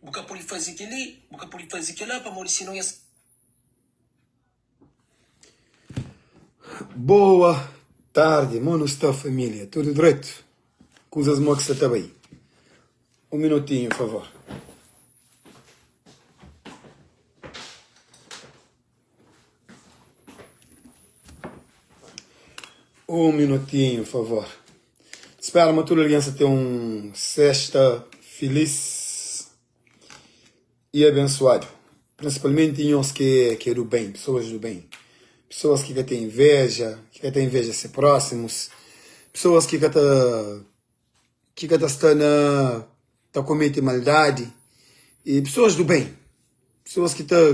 Bu ka pode faze kel-li, bu ka pode faze kel-la, pamodi sinon es. Boa tardi, mo nu sta família? Tudu dretu? Kuzas mo ki sta ta bai? Un minutinhu, favor. Un minutinhu, favor. Spera ma tudu algen sta ten un sesta filis i abensuadu. Prinsipalmenti nhos ki é du ben, pesoas du ben, pesoas ki ka ten inveja, ki ka ta inveja se prósimus, pesoas ki ka ta ki ka ta sta na ta komete maldadi i pesoas du ben. Pesoas ki ta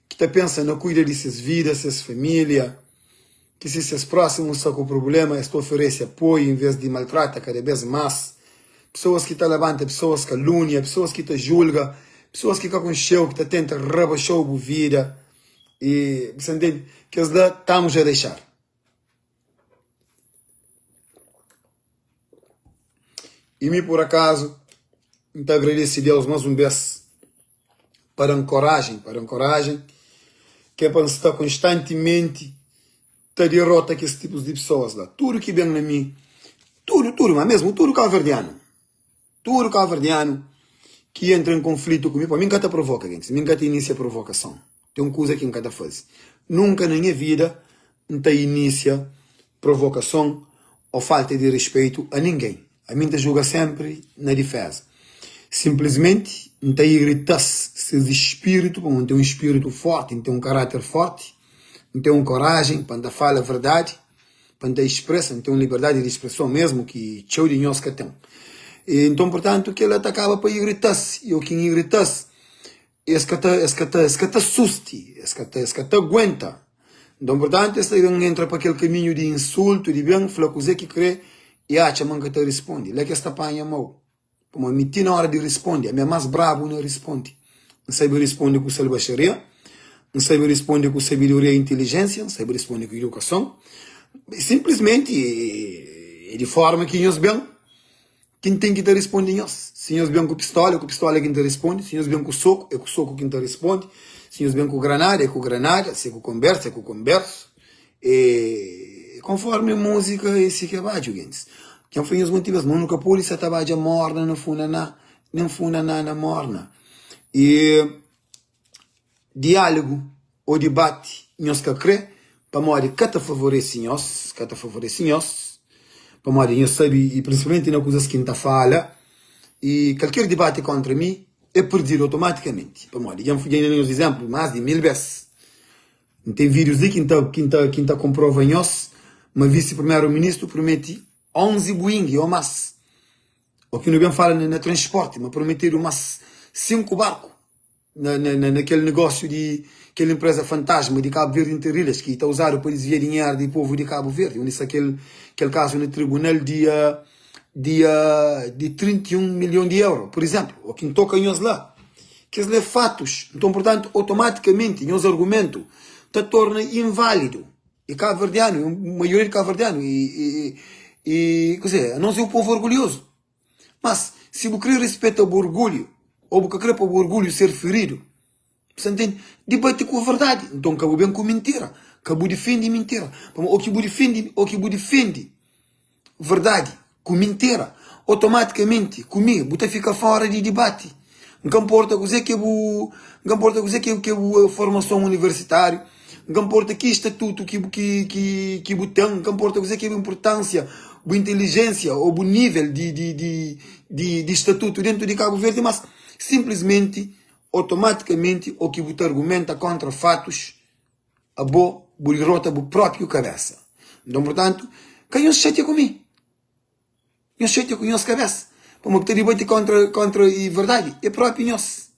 ki ta pensa na kuida di ses vida, ses família, ki si ses prósimu sta ku prubléma es ta oferese apoiu envês di maltrata kada bês más. Pesoas ki ta labanta pesoas kalúnia, pesoas ki ta julga, pesoas ki ka konxe-u ki ta tenta rabaxa-u bu vida i bu sta ntende? Kes la estamos a deixar. I mi pur akazu N ta agradese Deus más un bês. Pa da-m korajen, pa da-m korajen, ki é pa N sta konstantimenti ta derota kes tipus di pesoas la. Tudu ki ben na mi, tudu, tudu, ma mesmu tudu kauverdianu, tudu kauverdianu ki entra en konflitu ku mi, pa mi N ka ta provoka gentis, mi N ka ta inisia provokason. Ten un kuza ki N ka ta faze, nunka na nha vida N ta inisia provokason ô falta di rispeitu a ningen. Ami N ta juga sénpri na diféza. Sinplismenti N ta irita-s ses spiritu, pamodi N ten un spiritu fórti, N ten un karáter fórti, N ten un korajen pa N ta fala verdadi, pa N ta ispresa, N ten un liberdadi di ispreson mésmu ki txeu di nhos ka ten. Nton, purtantu, kel-la ta kaba pa irita-s, i ô ki N irita-s, Es ka ta, es ka ta, es ka ta susti, es ka ta, es ka ta aguenta. Nton, purtantu, es ta ben entra pa kel kaminhu di insultu, di ben fla kuzê ki krê i atxa ma N ka ta risponde. La ki es ta panha mau. Pamodi mi ti na óra di risponde, ami é más brabu na risponde. N sabe risponde ku salbaxaria, N sabe risponde ku sabedoria i intilijénsia, N sabe risponde ku idukason. Sinplismenti, é di fórma ki nhos ben. Ki N ten ki ta risponde nhos? Si nhos ben ku pistola, é ku pistola ki N ta risponde. Si nhos ben ku soku, é ku soku ki N ta risponde. Si nhos ben ku granada, é ku granada. Si é ku konbersu, é ku konbersu. É konformi múzika é si ki é badju, gentis. Dja N fla nhos monti bes, ma nu ka pode sa ta badja morna na funaná, nen funaná na morna. E. Diálugu ô dibati nhos ka krê, pamodi ka ta favorese nhos, ka ta favorese nhos, pamodi nhos sabe, i prinsipalmenti na kuzas ki N ta fala, i kalker dibati kóntra mi é perdidu otomatikamenti, pamodi dja N da nhos izénplu más di mil bês. N ten vídius li ki N ta, ki N ta, ki N ta konprova nhos ma visi-primeru-ministru promete 11 Boeing ô más. Ô ki nu ben fala na transporti, ma prometedu más 5 barku. Na, na, na kel negósiu di kel enpreza fantasma di Cabo Verde Interilhas ki ta uzadu pa disvia dinheru di povu di Cabo Verde, undi sta kel, kel kazu na tribunal di, di, di 31 milhon di euro, pur izénplu, ô ki N toka nhos la. Kes la é fatus. Nton, purtantu, otomatikamenti nhos argumentu ta torna inválidu. E kabuverdianu, maioria di kabuverdianu e, e, e, kuzê, anos é un povu orgulhozu. Mas, si bu krê rispeta bu orgulhu, ô bu ka krê pa bu orgulhu ser firidu, bu sta ntende? Dibati ku verdadi, nton ka bu ben ku mintira, ka bu difende mintira. Pamodi ô ki bu difende, ô ki bu difende verdadi ku mintira, otomatikamenti ku mi bu ta fika fora di dibati. N ka nporta kuzê ki bu, N ka nporta kuzê ki bu formason universitáriu, N ka nporta ki statutu ki ki ki ki bu ten, N ka nporta kuzê ki é bu inpurtánsia, bu intelijénsia ô bu nível di di di di di statutu déntu di Kabu Verdi, mas sinplismenti, otomatikamenti ô ki bu ta argumenta kóntra fatus, abo bu dirota bu própi kabésa. Nton, purtantu, ka nhos xatia ku mi. Nhos xatia ku nhos kabesa, pamodi ki ta dibati kontra kontra i verdadi é propi nhos.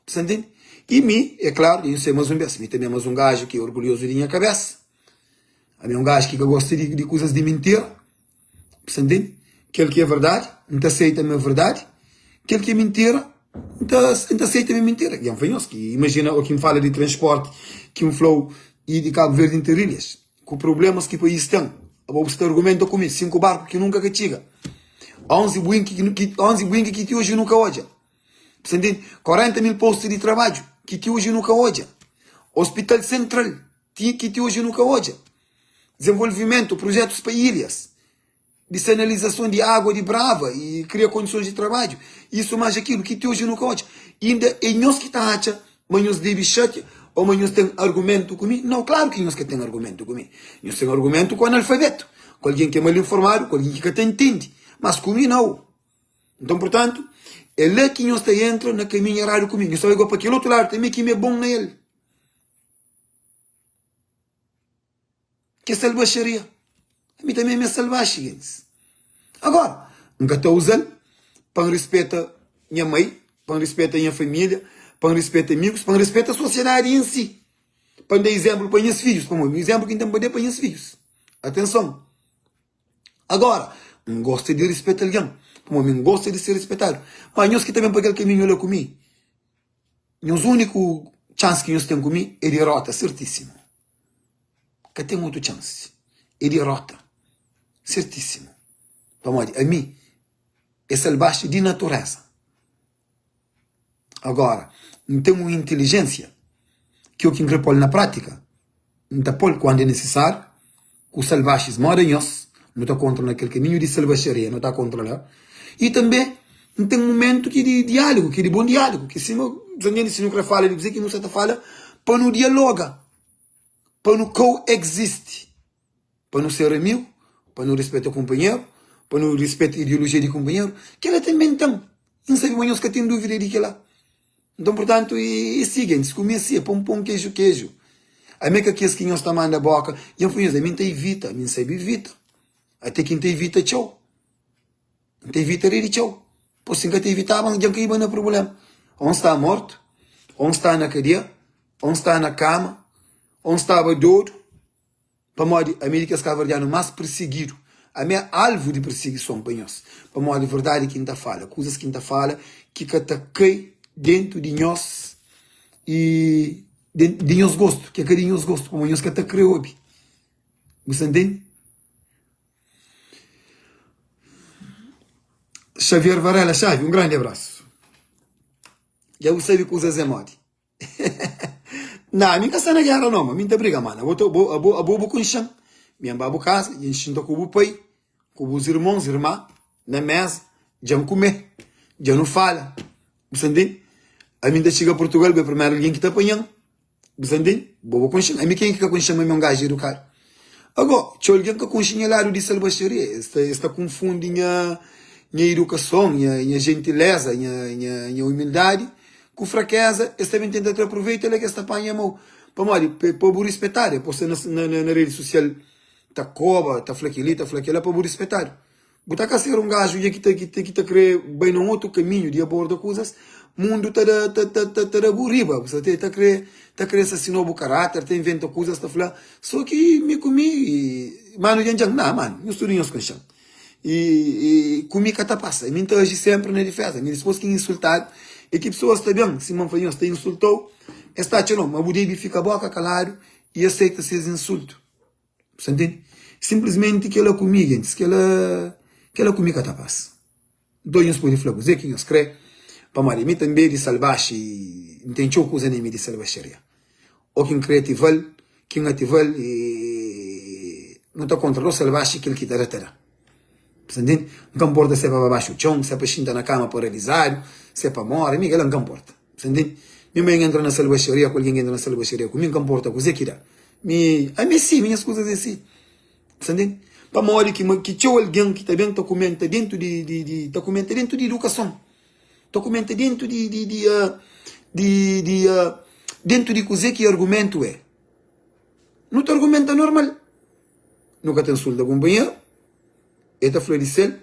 Bu sta ntende? I mi, é klaru, dja nhos sai mas un bes, mi tanbe é mas un gaju ki é orgulhozu di nha kabesa. Ami é un gaju ki ka gosta di di kuzas di mintira. Bu sta ntende? Kel ki é verdadi, N ta seita ma é verdadi, kel ki é mintira, N ta N ta seita ma é mintira. Dja N fla nhos ki imajina o ki N fala di transporti ki N fla-u i di Kabu Verdi Interilhas. Ku problemas ki país ten, abo bu sta argumenta ku mi, 5 barku ki nunka ka txiga, 11 buinki ki 11 buinki ki ti oji nu ka odja. Bu sta ntende? 40 mil postu di trabadju ki ti oji nu ka odja. Ospital sentral ti ki ti oji nu ka odja. Dizenvolvimentu, prujetus pa ilhas, disanalizason di agua di Brava i kria kondisons di trabadju, isu más akilu ki ti oji nu ka odja. Inda é nhos ki ta atxa ma nhos debe xatia ô ma nhos ten argumentu ku mi? Nau, klaru ki nhos ka ten argumentu ku mi. Nhos ten argumentu ku analfabetu, ku algen ki é mal informadu, ku algen ki ka ta ntende. Mas ku mi, nau. Nton, purtantu, é la ki nhos ta entra na kaminhu eradu ku mi. Nhos ta bai pa kel otu ladu tanbê ki mi é bon na el. Ki é salbaxaria. Ami tanbê mi é salbaxi, gentis. Agora, N ka ta uza-l pa N rispeta nha mai, pa N rispeta nha família, pa N rispeta amigus, pa N rispeta sosiedadi en si, pa N da izénplu pa nhas fidjus, pamodi izénplu ki N ten pa da é pa nhas fidjus. Atenson! Agora, N gosta di rispeta algen, pamodi mi N gosta di ser rispetadu. Má nhos ki ta ben pa kel kaminhu la ku mi, nhos úniku txansi ki nhos ten ku mi é derota, sertísimu. Ka ten otu txansi, é derota, sertísimu. Pamodi ami é salbaxi di naturéza. Agora, N ten un intilijénsia ki o ki N kre pô-l na prátika, N ta pô-l kuandu é nisisáriu. Ku salbaxis moda nhos, nu ta kontra na kel kaminhu di salbaxaria, nu ta kontra la. I tanbê, N ten mumentu ki di diálugu, ki di bon diálugu, ki sima, si nu kre fala di kuzê ki nu sa ta fala, pa nu dialoga, pa nu ko-existi. Pa nu ser amigu, pa nu rispeta kunpanheru, pa nu rispeta ideolojia di kunpanheru, kila tanbe N ten. I N sabe ma nhos ka ten duvida di kila. Nton, purtantu, e si, gentis, ku mi e si, e pon pon, keju keju. Ami é ka kes ki nhos ta manda boka. Dja N fla nhos, ami N ta ivita, ami N sabe ivita. Ate ki N ta ivita txeu. N ta ivita rei di txeu. Pos si N ka ta ivitaba, dja N ka iba na prubléma. Ô N sta mortu, ô N sta na kadia, ô N sta na kama, ô N staba dodu. Pamodi ami é di kes kabuverdianu más pirsigidu, ami é alvu di pirsigison pa nhos, pamodi verdadi ki N ta fala, kuzas ki N ta fala ki ka ta kai dentu di nhos i di nhos gostu, ki é ka di nhos gostu, pamodi nhos ka ta kre obi. Bu sta ntende? Xavier Varela Xavi, un grandi abrasu. Dja bu sabe kuzas é modi. Nah, mi ka sta na gera no, ma mi ta briga mano. Abo, abo, abo, abo bu konxen. Mi ba bu casa, dja xinta ku bu pai, ku bus irmons, irmã, na mesa, dja N kume, dja nu fala. Bu sta ntende? Ami N ta txiga Portugal, bu é primeru algen ki ta panha-m. Bu sta ntende? Bo bu konxen. Ami ken ki ka konxen ma mi é un gaju edukadu? Ago, txeu algen ka konxe nha ladu di salbaxaria. Es ta, es ta konfundi nha, nha idukason, nha, nha jentileza, nha, nha, nha umildadi ku frakeza. Es ta ben tenta tra pruveita la ki es ta panha mau. Pamodi? Pa, pa bu rispetadu. E posta na, na, na redi sosial ta koba, ta fla kel-li, ta fla kel-la pa bu rispetadu. Bu ta ka ser un gaju dja ki ta ki ta ki ta kre bai na un otu kaminhu di aborda kuzas, mundu ta da ta ta ta ta da bu riba, bu sa ta ta kre ta kre asasina bu karáter, ta inventa kuzas ta fla so ki mi ku mi manu djan djan na manu nhos tudu nhos konxen i i ku mi ka ta pasa mi ta aji senpri na difeza mi dispos ki N insultadu e ki pesoas ta ben sima N fla nhos ta insultau es ta atxa no ma bu debe fika boka kaladu i aseita ses insultu. Bu sta ntende? Sinplismenti kela ku mi, gentis, kela, kela ku mi ka ta pasa. Nton nhos pode fla kuzê ki nhos krê, pamodi mi tanbê di salbaxi, N ten txeu kuza na mi di salbaxaria. Ô ki N krê ativa-l, ki N ativa-l, i nu ta kontra dos salbaxi, kel ki ta da, ta da. Bu sta ntende? N ka nporta si é pa ba baxu txon, si é pa xinta na kama paralizadu, si é pa móre, mi kela N ka nporta. Bu sta ntende? Mi ma N entra na salbaxaria ku algen ki entra na salbaxaria ku mi, N ka nporta kuzê ki da. Mi, ami é si, mi nhas kuzas é si. Bu sta ntende? Pamodi ki ma ki txeu algen ki ta ben ta kumenta dentu di di di ta kumenta dentu di idukason, ta kumenta dentu di di di di di dentu di kuzê ki argumentu é. Nu ta argumenta normal. Nu ka ta insulta kunpanheru, el ta fla di sel,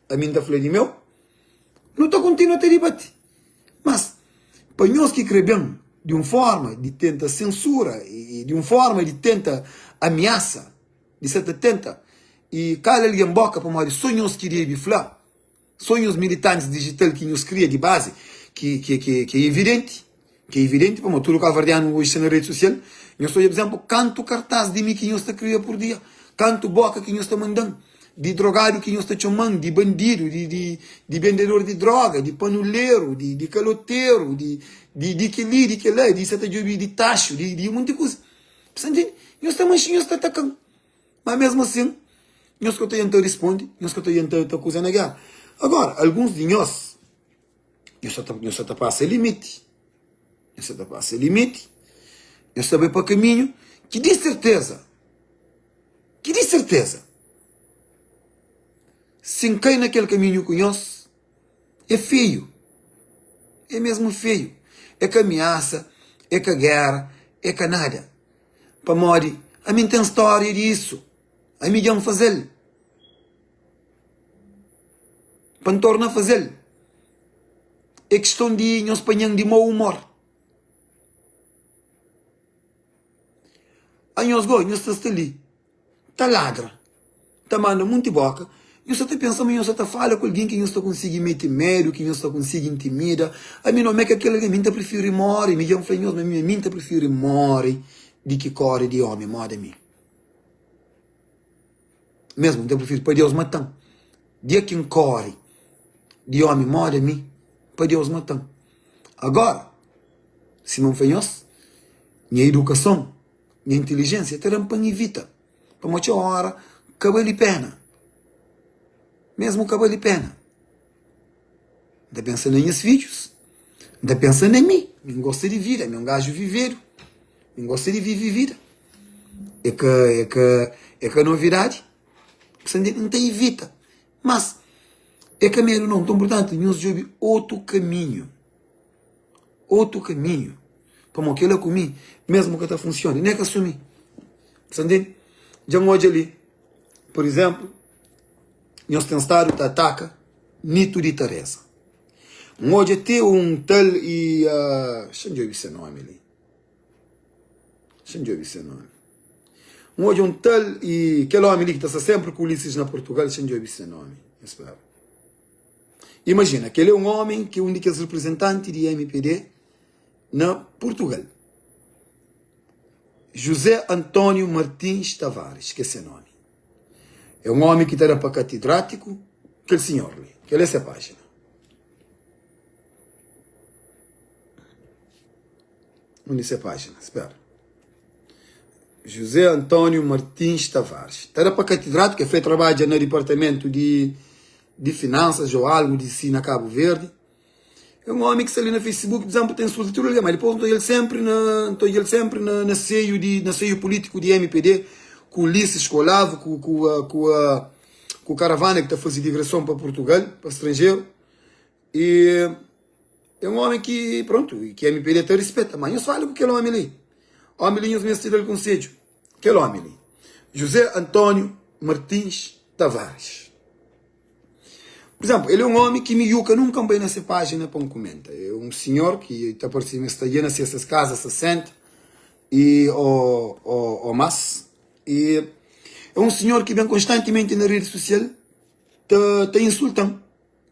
ami N ta fla di meu. Nu ta kontinua ta dibati. Mas, pa nhos ki kre ben di un forma di tenta sensura i di un forma di tenta amiasa, di sa ta tenta i kala algen boka pamodi so nhos ki debe fla, so nhos militantis dijital ki nhos kria di bazi ki ki ki ki é evidenti, ki é evidenti pamodi tudu kabuverdianu oji sta na redi sosial, nhos ta odja, pur izenplu, kantu kartas di mi ki nhos ta kria pur dia, kantu boka ki nhos ta manda-m. Di drogadu ki nhos ta txoma-m, di bandidu, di, di, di bendedor di droga, di panuleru, di, di kaloteru, di, di, di kel-li, di kel-la, di sa ta djobe di taxu, di, di monti kuza. Bu sta ntende? Nhos ta manxe, nhos ta ataka-m. Má mésmu asin, nhos ka ta tenta responde, nhos ka ta tenta ta kuza na géra. Agora, alguns di nhos, nhos sa ta, nhos sa ta pasa limiti. Nhos sa ta pasa limiti, nhos ta bai pa kaminhu ki di serteza, ki di serteza, si N kai na kel kaminhu ku nhos, é feiu, é mesmu feiu. É ka amiasa, é ka géra, é ka nada. Pamodi ami N ten stória di isu, ami dja N faze-l, pa N torna faze-l. É kiston di nhos panha-m di mau umor. Anhos go, nhos ta sta li ta ladra, ta manda munti boka, nhos sa ta pensa ma nhos sa ta fala ku algen ki nhos ta konsigi mete medu, ki nhos ta konsigi intimida. Ami no, mi é ka kel algen, mi N ta prifiri móre, mi dja N fla nhos ma mi N ta prifiri móre di ki kóre di ómi móda mi. Mesmu, N ta prifiri pa Deus mata-m dia ki N kóre di ómi móda mi, pa Deus mata-m. Agora, sima N fla nhos, nha idukason, nha intilijénsia ta da-m pa N ivita, pamodi txeu óra ka bali péna, mésmu ka bali péna. N ta pensa na nhas fidjus, N ta pensa na mi, mi N gosta di vida, mi é un gaju vivedu, mi N gosta di vive vida. É ka, é ka, é ka novidadi, N ta ivita, mas é ka medu nau. Nton, purtantu, nhos djobe otu kaminhu, otu kaminhu, pamodi kel-la ku mi mésmu ka ta funsiona, nen ka so mi. Sa ntende? Dja N odja li, pur izénplu, nhos ten stadu ta ataka Nito di Tareza. N odja ti un tal i, xa N djobe se nómi li, xa N djobe se nómi. N odja un tal i kel ómi li ki ta sta sénpri ku Ulisses na Purtugal, xa N djobe se nómi, nhos spera. Imajina, kel é un ómi ki é un di kes reprizentanti di MPD na Purtugal. José António Martins Tavares, ki é se nómi. É un ómi ki ta da pa katidrátiku, kel sinhor li. Kel é se pájina. Undi se pájina? Spera. José António Martins Tavares. Ta da pa katidrátiku, el foi trabadja na dipartamentu di, di finansas ou algu di si na Kabu Verdi. É un ómi ki sta li na Facebook, por exemplo, ta insulta tudu algen, ma dipôs N ta odja-l sénpri na, N ta odja-l sénpri na, na seiu di, na seiu pulítiku di MPD, ku Ulisses, ku Olavo, ku, ku, ku, ku karavana ki ta faze digreson pa Purtugal, pa stranjeru. E é un ómi ki, prontu, ki MPD ta rispeta, ma nhos fala ku kel ómi li. Ómi li nhos meste da-l konsedju. Kel ómi li, José António Martins Tavares. Por exemplo, el é un ómi ki mi yuka nunka N bai na se pájina pa N kumenta. É un sinhor ki ta parse ma el sta dja na ses kaza 60 i o, o, o más. I é un sinhor ki ben konstantimenti na redi sosial ta, ta insulta-m,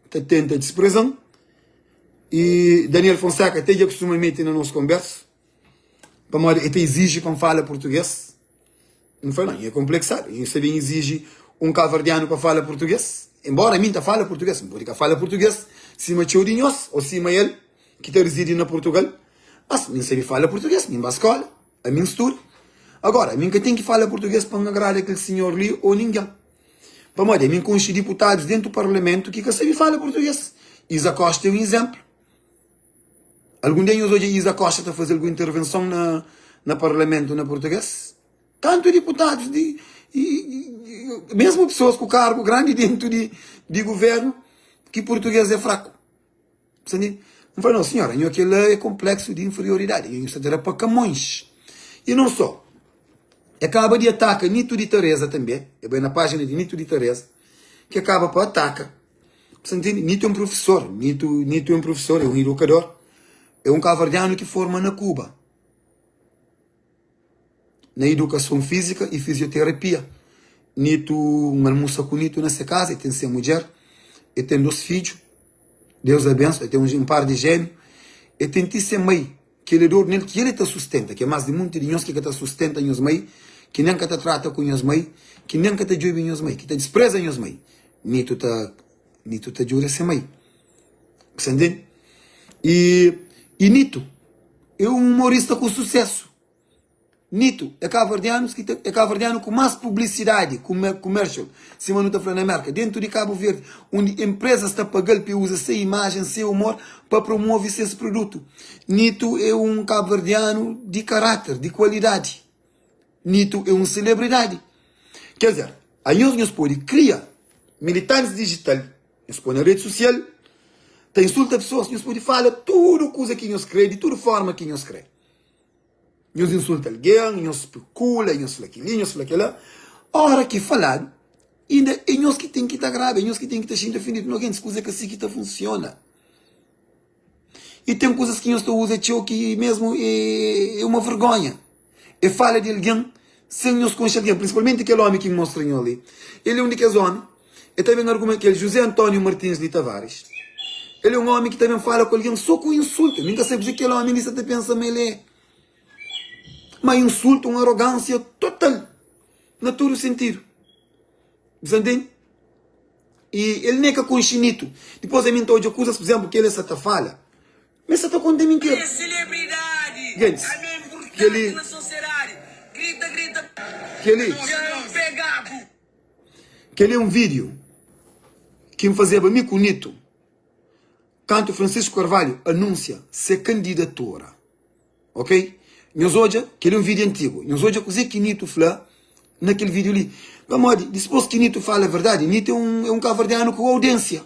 ta tenta dispreza-m. I Daniel Fonseca até dja kustuma mete na nos konbersu, pamodi el ta iziji pa N fala purtugês. N fla, Nau, nha é konpleksadu. Nha sta ben iziji un kaverdianu pa fala purtugês? Enbóra ami N ta fala purtugês, N pode ka fala purtugês sima txeu di nhos ô sima el ki ta rizidi na Purtugal. Mas mi N sabe fala purtugês, mi N ba skóla, ami N studa. Agóra, ami N ka ten ki fala purtugês pa N agrada kel sinhor li ô ningen. Pamodi ami N konxe diputadus déntu parlamentu ki ka sabe fala purtugês. Isa Costa é un izénplu. Algun dia nhos odja Isa Costa ta faze algun intervenson na na parlamentu na purtugês? Tantu diputadus di mesmu pesoas ku kargu grandi dentu di di guvernu ki purtugês é fraku. N fla, nau sinhora, nho kel-la é konpleksu di inferioridadi, nho sta ta da pa Camões. I non so, e kaba di ataka Nito di Tareza tanbe, e bai na pájina di Nito di Tareza, ki e kaba pa ataka Sa ntende? Nito é un profesor, Nito, Nito é un profesor, é un edukador, é un kaverdianu ki forma na Kuba, na idukason fízika i fizioterapia. Nito, N almusa ku Nito na se kaza, el ten se mudjer, el ten dos fidju, Deus abensua, el ten un par di jémiu, el ten ti se mai, ki el é dor nel, ki el é ta sustenta, ki é más di munti di nhos ki ka ta sustenta nhos mai. ki nen ka ta trata ku nhos mai, ki nen ka ta djobe nhos mai, ki ta dispreza nhos mai. Nito ta Nito ta djuda se mai. Bu sta ntende? I i Nito é un umorista ku susésu. Nito é kabuverdianus ki ta é kabuverdianu ku más publisidadi, commercial, sima nu ta fla na Merka, dentu di Kabu Verdi, undi enprezas ta paga-l pa e uza se imajen, se umor pa promove ses produtu. Nito é un kabuverdianu di karáter, di kualidadi. Nito é un selebridadi. Ker dizer, anhos nhos pode kria militantis dijital, nhos poi na redi sosial ta insulta pesoas, nhos pode fala tudu kuza ki nhos kre, di tudu forma ki nhos kre. Nhos insulta algen, nhos spekula, nhos fla kel-li, nhos fla kel-la. Óra ki faladu, inda é nhos ki ten ki ta graba, é nhos ki ten ki ta xinti ofendidu. No gentis, kuza é ka si ki ta funsiona. I ten kuzas ki nhos ta uza txeu ki mesmu é uma vergonha. É fala di algen sen nhos konxe algen, prinsipalmenti kel ómi ki N mostra nho li. El é un di kes ómi, el ta ben argumenta, kel José António Martins li Tavares, el é un ómi ki ta ben fala ku algen sô ku insultu. Mi N ka sabe kuzê ki kel ómi li sta ta pensa ma el é. Má insultu, un arogánsia total na tudu sentidu. Bu sta ntende? I el nen ka konxe Nito. Dipôs ami N ta odja kuzas, pur izénplu, ki el sta ta fala, ma el sta ta konta mintira. Gentis, kel-li, kel-li, kel-li é un vídiu ki N fazeba mi ku Nito kantu Francisco Carvalho anúnsia se kandidatura. Ok? Nhos odja, kel-li é un vídiu antigu. Nhos odja kuzê ki Nito fla na kel vídiu li. Pamodi, dispôs ki Nito fala verdadi, Nito é un, é un kabuverdianu ku audiênsia.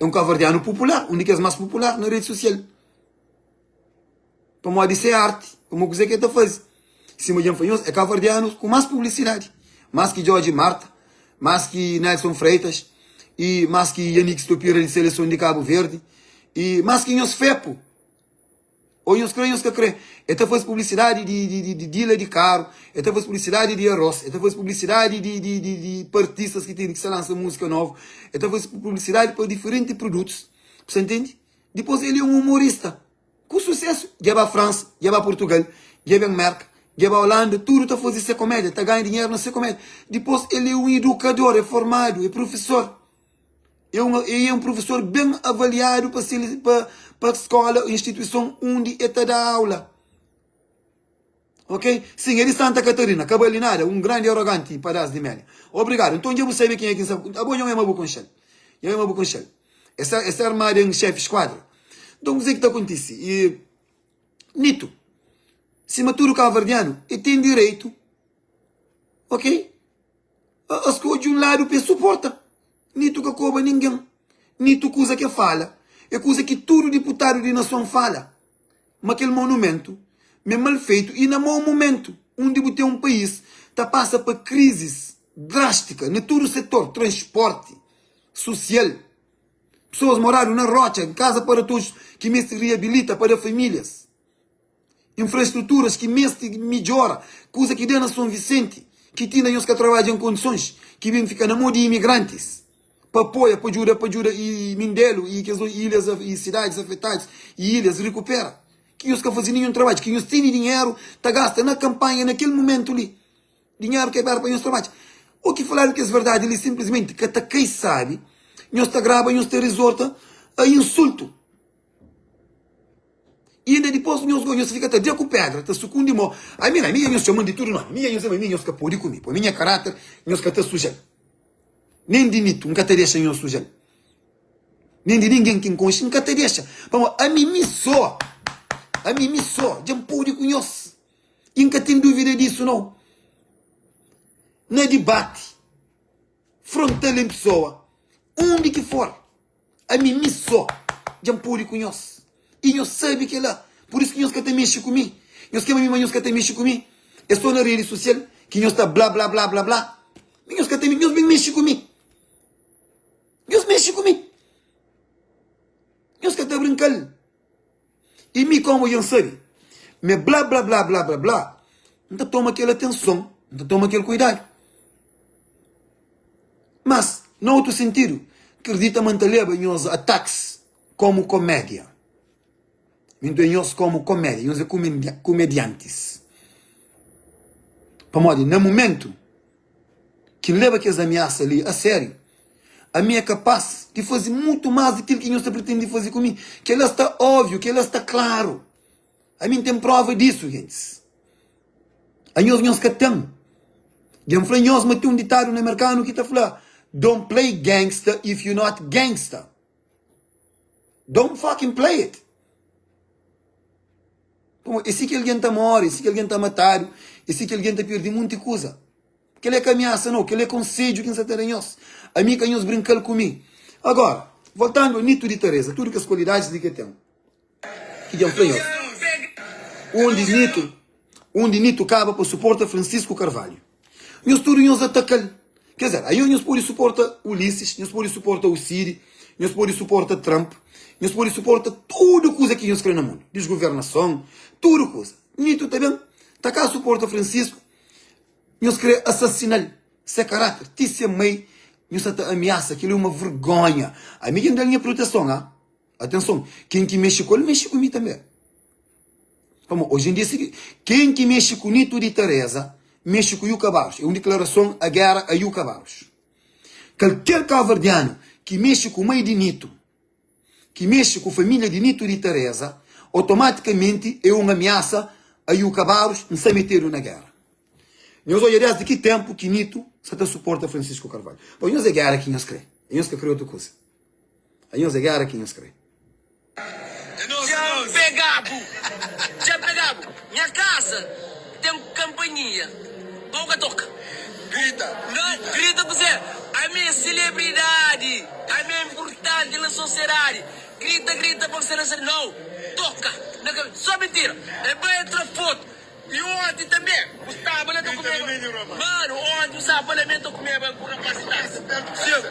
É un kabuverdianu popular, un di kes más popular na redi sosial. Pamodi se arti, pamodi kuzê ki el ta faze. Sima dja N fla nhos, é kabuverdianu ku más publisidadi. Más ki Djodje Marta, más ki Nelson Freitas, i más ki Yannick Stopira di seleson di Kabu Verdi, i más ki nhos Fepo. Ô nhos krê, nhos ka krê. El ta faze publisidadi di dila di karu, el ta faze publisidadi di arôs, el ta faze publisidadi di pa artistas ki tene ki sta lansa múzika novu, el ta faze publisidadi pa diferenti produtus. Bu sta ntende? Dipôs el é un umorista ku susésu. Dja ba Fransa, dja ba Purtugal, dja ben Merka, dja ba Olanda, tudu ta faze se komédia, ta ganha dinheru na se komédia. Dipôs el é un idukador, é formadu, é prufesor. É un, e é un prufesor ben avaliadu pa se, pa, pa skola, instituison undi e ta da aula. Ok? Sin, é di Santa Catarina, ka bali nada, un grandi aroganti padás di mélia. Obrigadu. Nton dja bu sabe kenha ki N sta, abo nho é ma bu konxe-l. Nho é ma bu konxe-l. E sta, e sta armadu en xefi skuadra. Nton kuzê ki ta kontise? E, Nito, sima tudu kabuverdianu, e ten direitu, ok? A skodje un ladu pa e suporta. Nito ka koba ningen. Nito kuza ke fala e kuza ki tudu diputadu di nason fala, ma kel monumentu me mal feitu i na mau mumentu undi bu ten un pais ta pasa pa krizis drastika na tudu setor, transporti, susial, pesoas moradu na rotxa, kaza para todos ki meste riabilita pa da familias. Infraestruturas ki meste midjora, kuza ki da na Son Visenti, ki ti inda nhos ka trabadja en kondisons, ki ben fika na mo di imigrantis pa apoia, pa djuda, pa djuda i Mindelo i kes ilhas i sidadis afetadus i ilhas rikupera, ki nhos ka faze ninhun trabadju, ki nhos tene dinheru ta gasta na kanpanha na kel mumentu li, dinheru ki é pa nhos trabadja. O ki faladu kes verdadi li sinplismenti ka ta kai sabi, nhos ta graba, nhos ta rizorta a insultu. I inda dipôs nhos go, nhos fika ta da ku pédra, ta sukundi mô. Ami la, mi dja nhos txoma-m di tudu nómi. Mi dja nhos fla ma mi nhos ka pode ku mi, pamodi nha karáter nhos ka ta suja-l. Nen di mitu N ka ta dexa nhos suja-l. Nen di ningen ki N konxe N ka ta dexa. Pamodi ami mi sô, ami mi sô dja N pode ku nhos. I N ka ten dúvida disu, nau. Na dibati frontal en pesoa, undi ki for. Ami mi só dja N pode ku nhos i nhos sabe kel-la. Pur isu ki nhos ka ta mexe ku mi. Nhos kema mi, má nhos ka ta mexe ku mi. É sô na redi sosial ki nhos ta bla bla bla bla bla. Mi nhos ka ta nhos ben mexe ku mi. Nhos mexe ku mi. Nhos ka ta brinka-l. I mi kómu dja N sabe ma é bla bla bla bla bla bla, N ta toma kel atenson, N ta toma kel kuidadu. Mas, na otu sentidu, kridita ma N ta leba nhos atakis kómu komédia. Mi N ta nhos kómu komédia, nhos é kumediantis. Pamodi na mumentu ki N leba kes amiasa li a sériu, ami é kapás di faze mutu más di kel ki nhos ta pretende faze ku mi. Kel-la sta óbviu, kel-la sta klaru. Ami N ten próva disu, gentis. Anhos nhos ka ten. Dja N fla nhos ma ten un ditadu na merkanu ki ta fla, Don't play gangsta if you not gangsta. Don't fucking play it. Pamodi é si ki algen ta móre, é si ki algen ta matadu, é si ki algen ta perde munti kuza. Kel-li é ka amiasa nau, kel-li é konsedju ki N sa ta da nhos. Ami ka nhos brinka-l ku mi. Agora, voltandu a Nito di Tareza, tudu kes kualidadis li ki el ten, ki dja N fla nhos, undi Nito, undi Nito kaba pa suporta Francisco Carvalho. Nhos tudu nhos ataka-l. Quer dizer, aí nhos pode suporta Ulisses, nhos pode suporta o Cid, nhos pode suporta Trump, nhos pode suporta tudu kuza ki nhos kre na mundu, desgovernason, tudu kuza. Nito ta ben, ta ka suporta Francisco, nhos kre asasina-l, se karáter, ti se mai nhos sa ta amiasa, kel-li é uma vergonha. Ami ki N da-l nha proteson, ha? Atenson, ken ki mexe ku el, mexe ku mi tanbe. Pamodi oji en dia si ken ki mexe ku Nito di Teresa, mexe ku Yuka Barros. É un diklarason a géra a Yuka Barros. Kalker kabuverdianu ki mexe ku mai di Nito, ki mexe ku família di Nito di Teresa, otomatikamenti é un amiasa a Yuka Barros, N sta metedu na géra. Nhos odja desdi ki tenpu ki Nito sa ta suporta Francisco Carvalho. Pamodi nhos é géra ki nhos kre, nhos ka kre otu kuza. Anhos é géra ki nhos krê. Dja-m pega-bu, dja-m pega-bu Nha kasa ten kanpanhia Pa bu ka toka Grita, Nau, grita kuzê? Ami é selebridadi Ami é inpurtanti na sosiedadi Grita, grita pa bu ser na Nau, toka na kabe Sô mintira É bai tra fotu I onti tanbe bu staba la ta kumeba Manu, onti bu staba la mi ta kumeba ku rapaz di tasa Sim,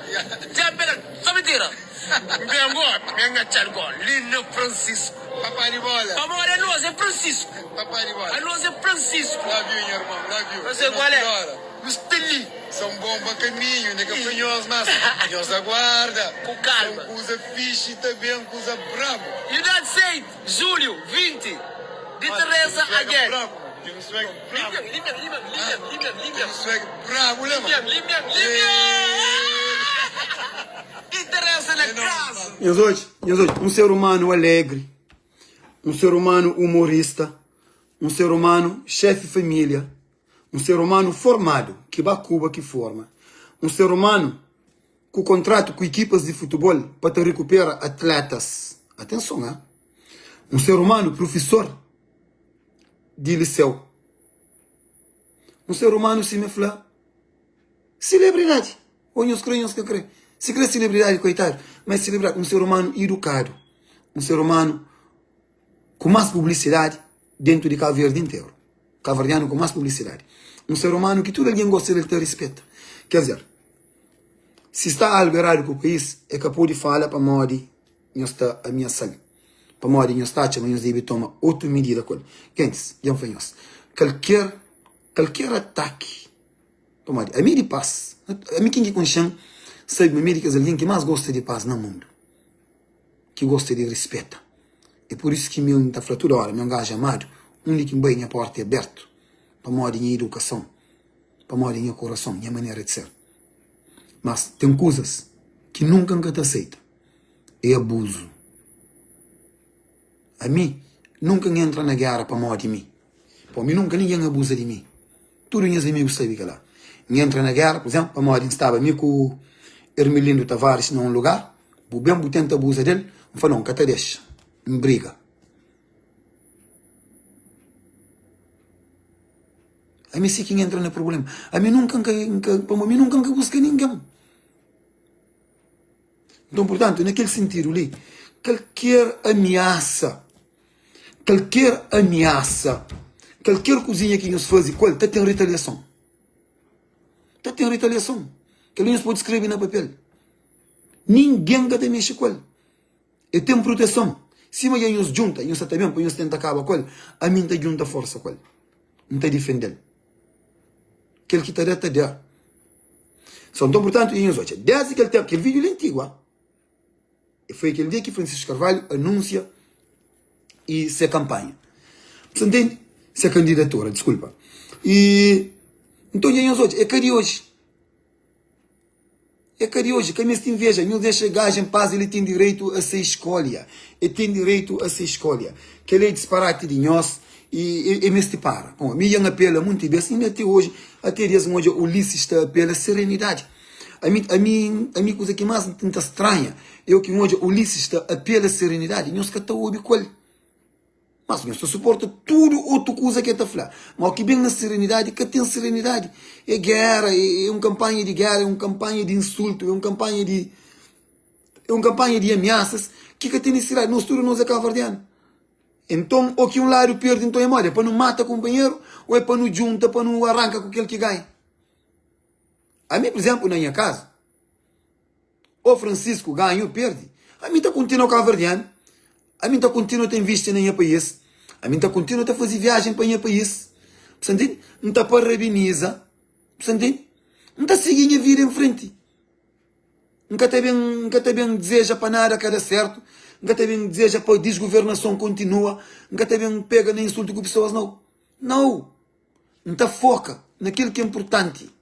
dja N pega So mintira N ben go, mi N atxal go li na Francisco Papá di bola Pamodi anos é Francisco Papá di bola Anos é Francisco Love you nha irmon, love you Não sei qual é, nu sta li São bom pa caminho, ne ka fla nhos mas nhos aguarda Ku calma São kuza fixe ta ben kuza brabo You don't say it. Julho 20, di Teresa Again. Di Teresa na casa. Nhos odja, nhos odja, un ser umanu alegri, un ser umanu umorista, un ser umanu xefi familia, un ser umanu formadu, ki ba Kuba ki forma, un ser umanu ku kontratu ku ekipas di futebol pa ta rekupera atletas. Atenson ha! Un ser umanu prufisor di liseu. Un ser umanu sima e fla selebridadi. Ô nhos kre ô nhos ka kre. Si kre selebridadi koitadu, ma é selebridadi. Un ser umanu idukadu. Un ser umanu ku mas publisidadi dentu di Kabu Verdi interu. Kabuverdianu ku mas publisidadi. Un ser umanu ki tudu algen gosta del ta rispeta. Ker dizer, si sta algu eradu ku país, e ka pode fala pamodi nhos ta amiasa-l, pamodi nhos ta atxa ma nhos debe toma otu midida ku el. Gentis, dja N fla nhos, kalker, kalker ataki, pamodi ami é di pas, ami ken ki konxe-m sabe ma mi é di kes algen ki más gosta di pas na mundu. ki gosta di rispeta. É pur isu ki mi N ta fla tudu óra, mi é un gaju amadu, undi ki N bai nha pórta é abertu, pamodi nha idukason, pamodi nha kurason, nha manera di ser. Mas ten kuzas ki nunka N ka ta aseita, é abuzu. Ami, nunka N entra na géra pamodi mi, pamodi mi nunka ningen abuza di mi. Tudu nhas amigu sabe kel-la. N entra na géra, pur izénplu, pamodi N staba mi ku Ermelindo Tavares na un lugar, bu ben bu tenta abuza del, N fla, nau, N ka ta dexa. N briga. Ami si ki N entra na prubléma. Ami nunka N ka, N ka, pamodi mi nunka N ka buska ningen. Nton, purtantu, na kel sintidu li, kalker amiasa, kalker amiasa, kalker kuzinha ki nhos faze ku el, ta ten ritaliason. Ta ten ritaliason. Kel-li nhos pode skrebe na papel. Ningen ka ta mexe ku el. El ten proteson. Sima dja nhos djunta, nhos sa ta ben pa nhos tenta kaba ku el, ami N ta djunta forsa ku el. N ta difende-l. Kel ki ta da, ta da. So, nton, purtantu, i nhos odja, desdi kel tenpu, kel vídiu li antigu, a, e foi kel dia ki Francisco Carvalho anúnsia e se kanpanha. Sa ntende? Se kandidatura, diskulpa. E. Nton dja nhos odja, é ka di oji. É ka di oji, ka meste inveja. Nhos dexa gaja en pas, el ten direitu a se eskolha. El ten direitu a se eskolha. Kel-li é disparati di nhos i e meste para. Bon, mi dja N apela munti bes, inda te oji, ate dias N odja Ulisses ta apela serenidadi. Ami, ami, ami kuza ki más N ta stranha é o ki N odja Ulisses ta apela serenidadi, nhos ka ta obi ku el. Mas nhos ta suporta tudu otu kuza ki el ta fla. Ma o ki ben na serenidadi ka ten serenidadi. É géra, é un kanpanha di géra, é un kanpanha di insultu, é un kanpanha di é un kanpanha di amiasas ki ka ten nisisidadi. Nos tudu nos é kabuverdianu. Enton, o ki un ladu perde, nton é modi? É pa nu mata kunpanheru o é pa nu djunta pa nu aranka ku kel ki ganha? Ami, pur izénplu, na nha kazu, Ô Francisco, ganha ô perde, ami ta kontinua kabuverdianu, ami ta kontinua ta invisti na nha país, ami ta kontinua ta faze viajen pa nha país, bu sta ntende? N ta parabeniza, bu sta ntende? N ta sigi nha vida en frenti, N ka ta ben, N ka ta ben dizeja pa nada ka da sertu, N ka ta ben dizeja pa disguvernason kontinua, N ka ta ben pega na insultu ku pesoas, nau, nau! N ta foka na kel ki é nportanti.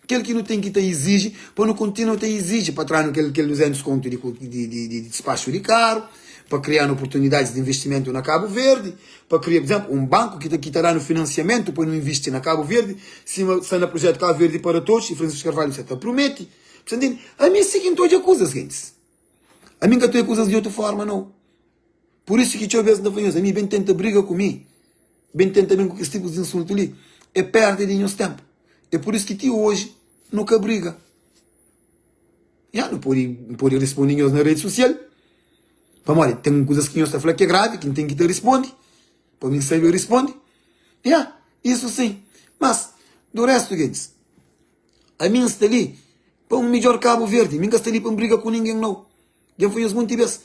Kel ki nu ten ki ta iziji, pa nu kontinua ta iziji pa tra-nu kel kel 200 kontu di di di di dispaxu di karu, pa kria-nu oportunidadis di investimentu na Kabu Verdi, pa kria, pur izénplu, un banku ki ta ki ta da-nu finansiamentu pa nu invisti na Kabu Verdi, sima sta na prujetu Kabu Verdi para Todos i Francisco Carvalho sa ta prumete. Bu sta ntende? Ami é si ki N ta odja kuzas, gentis. Ami N ka ta odja kuzas di otu forma, nau. Pur isu ki txeu bes N ta fla nhos, ami ben tenta briga ku mi. Ben tenta ben ku kes tipus di insultu li é perda di nhos tenpu. É pur isu ki ti oji nu ka briga. Ya, nu pode, N pode responde nhos na redi sosial, pamodi ten kuzas ki nhos ta fla ki é gravi ki N ten ki ta responde, pa mi N sabe responde. Ya, isu sin. Mas, do restu, gentis, ami N sta li pa un midjor Kabu Verdi, mi N ka sta li pa N briga ku ningen, nau. Dja N fla nhos monti bes,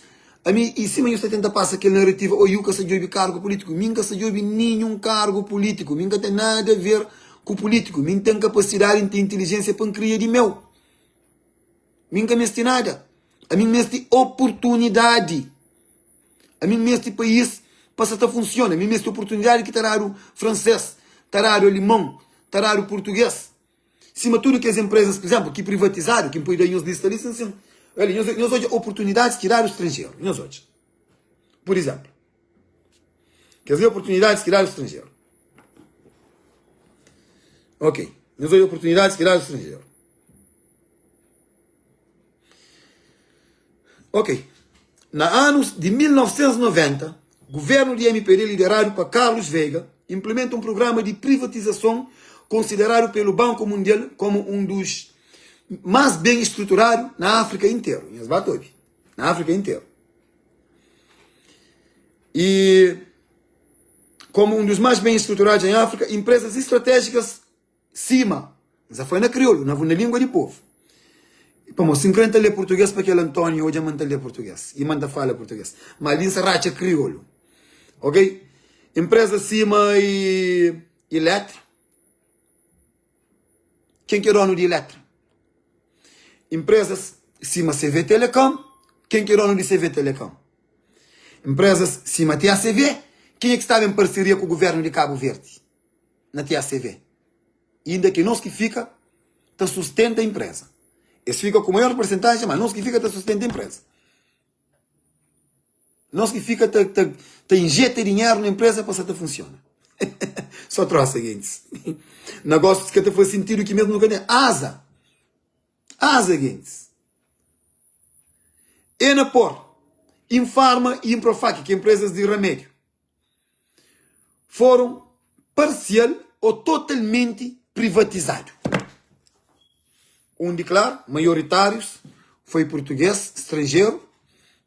ami i sima nhos ta tenta pasa kel narativa, oi, u ka sta djobe kargu pulítiku. Mi N ka sta djobe ninhun kargu pulítiku. Mi N ka ten nada ver ku pulítiku. Mi N ten kapasidadi, N ten intelijénsia pa N kria di meu. Mi N ka meste nada. Ami N meste oportunidadi. Ami N meste país pa sa ta funsiona. Mi N meste oportunidadi ki ta dadu fransês, ta dadu alimon, ta dadu purtugês. Sima tudu kes enprezas, pur izénplu, ki privatizadu, ki N pode da nhos lista li, sin, sin. Ali, nhos, nhos odja oportunidadis ki dadu stranjeru. Nhos odja. Pur izénplu, kes li oportunidadis ki dadu stranjeru. Ok, nhos odja oportunidadis ki dadu stranjeru. Ok. Na anus di 1990, guvernu di MPD lideradu pa Carlos Veiga implementa un prugrama di privatizason konsideradu pelu Banku Mundial komu un dus más ben estruturadu na Áfrika interu. Nhos ba ta obi. Na Áfrika interu. E komu un dus más ben estruturadu em Áfrika, empresas estratégikas Sima N sa fla na kriolu, na na lingua di povu. Pamodi si N kre N ta lé purtugês pa kel Antóniu odja ma N ta lé purtugês i ma N ta fala purtugês. Ma li N sa ratxa kriolu. Ok? Enpresa sima Eletra. Ken ki é donu di Eletra? Enpresas sima CV Telecom. Ken ki é donu di CV Telecom? Enpresas sima TACV. Kenha ki staba en parseria ku guvernu di Kabu Verdi? na TACV. Inda ki nos ki fika ta sustenta empresa. Es fika ku maior persentajen, ma nos ki fika ta sustenta empresa. Nos ki fika ta, ta, ta injeta dinheru na empresa pa sa ta funciona. Só trosa, gentis. Negócios ka ta faz sentido ki mesmo nu ka ten. Asa. Asa, gentis. Enapor, Infarma e Improfac, ki é empresas di ramédio. foram parsial ô totalmenti privatizadu. Undi, klaru, maioritárius foi purtugês, stranjeru,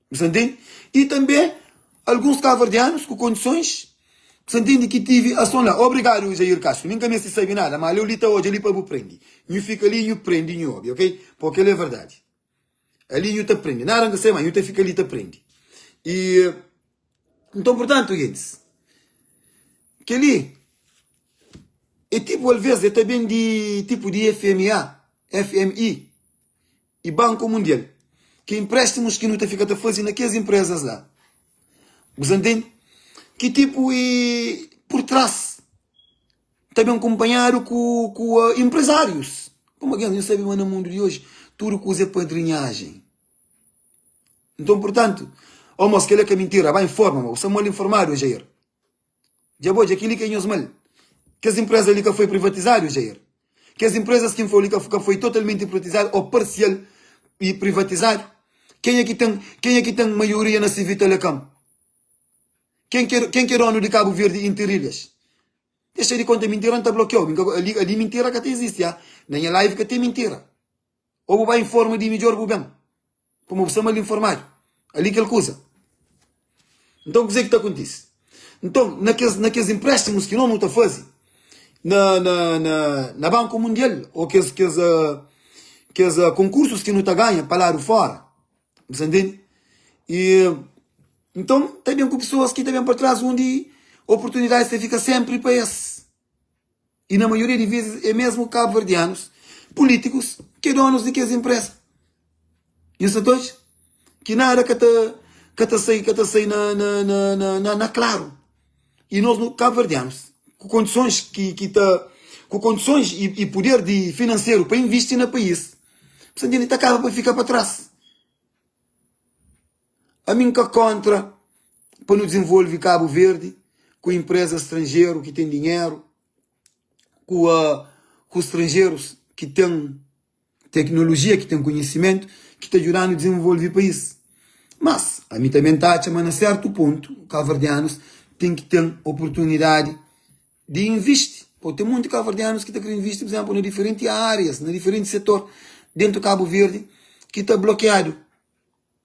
bu sa ntende? I tanbe alguns kabuverdianus ku kondisons, bu sa ntende, ki tivi ason la. Obrigadu, Jair Castro. Mi N ka meste sabe nada, ma ale-u li ta odja li pa bu prende. Nhu fika li, nhu prende, nhu obi, ok? Pô kel-li é verdadi. Ali nhu ta prende. Nada N ka sabe, ma nhu ta fika li ta prende. I. Nton, purtantu, gentis, kel-li é tipu, alvês, el ta ben di tipu di FMA, FMI i Banku Mundial, ki é inpréstimus ki nu ta fika ta faze na kes inprezas la. Bu sta ntende? Ki tipu e pur tras. Ta ben kunpanhadu ku ku inprezárius. Pamodi gentis, nhos sabe ma na mundu di oji tudu kuza é padrinhajen. Nton, purtantu, ó mos, kel-la ka mintira, ba informa, ma bu sta mal informadu, Jair. Dja bo, dja kel-li ka é nhos mal. Kes inpreza li ka foi privatizadu, Jair. Kes inprezas ki N fla-u li ka ka foi totalmenti privatizadu ô parsial i privatizadu. Kenha ki ten, kenha ki ten maioria na CV Telecom? Ken ki é, ken ki é donu di Kabu Verdi Interilhas? Dexa di konta mintira, N ta blokiau. Mi ka, ali, ali mintira ka ta izisti, ah. Na nha live ka ten mintira. Ô bu ba informa di midjor bu ben. Pamodi bu sta mal informadu. Ali kel kuza. Nton kuzê ki ta kontise? Nton, na kes, na kes empréstimus ki nos nu ta faze na, na, na, na Banku Mundial ô kes, kes, kes konkursus ki nu ta ganha pa ladu fóra, bu sta ntende? I nton ta ben ku pesoas ki ta ben pa tras undi oportunidadis ta fika sénpri pa es. I na maioria di vezis é mesmu kabuverdianus pulítikus ki é donus di kes inpresa. Nhos ta toji? Ki nada ka ta ka ta sai ka ta sai na na na na na na klaru. I nos nu kabuverdianus ku kondisons ki ki ta ku kondisons i i puder di finanseru pa invisti na país, bu sta ntende, ta kaba pa fika pa tras. Ami N ka kontra pa nu dizenvolve Kabu Verdi ku inprezas stranjeru ki ten dinheru, ku ku stranjerus ki ten teknolojia, ki ten konhisimentu, ki ta djuda-nu dizenvolve país. Mas, ami tanbe N ta atxa ma na sertu pontu, kabuverdianus ten ki ten oportunidadi di invisti. Pô, ten monti kabuverdianus ki ta kre invisti, pur izenplu, na diferenti arias, na diferenti setor dentu Kabu Verdi ki ta blokiadu.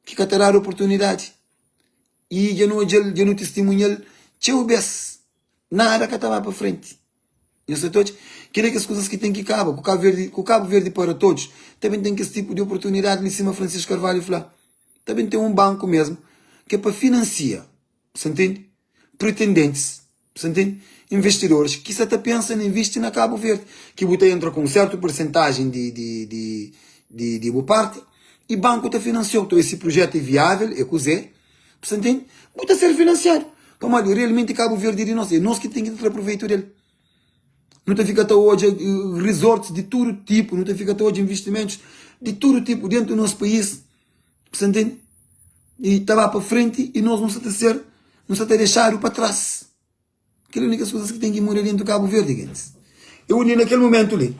ki ka ta dadu oportunidadi i dja nu odja-l, dja nu tistimunha-l txeu bês, nada ka ta ba pa frenti. Nhos ta odja? Kel-li é kes kuzas ki ten ki kaba. Ku Kabu Verdi, ku Kabu Verdi para todos, ta ben ten kes tipu di oportunidadi li sima Francisco Carvalho fla. Ta ben ten un banku mesmu ki é pa finansia, sa ntende? Pretendentis Sa ntende? Investidores ki sa ta pensa na invisti na Kabu Verdi, ki bu ta entra ku un sertu persentajen di di di di di bu parti i banku ta finansiau. Nton esi prujetu é viavel, é kuzê, bu sa ntende? Bu ta ser finansiadu. Pamodi realmenti Kabu Verdi é di nos, é nos ki ten ki tra proveitu del. Nu ta fika ta odja resorts di tudu tipu, nu ta fika ta odja investimentus di tudu tipu dentu nos país. Bu sa ntende? I ta ba pa frenti i nos nu sa ta ser, nu sa ta dexadu pa tras. Kel únika kuzas ki ten ki muda dentu Kabu Verdi, gentis. Eu uni na kel momentu li.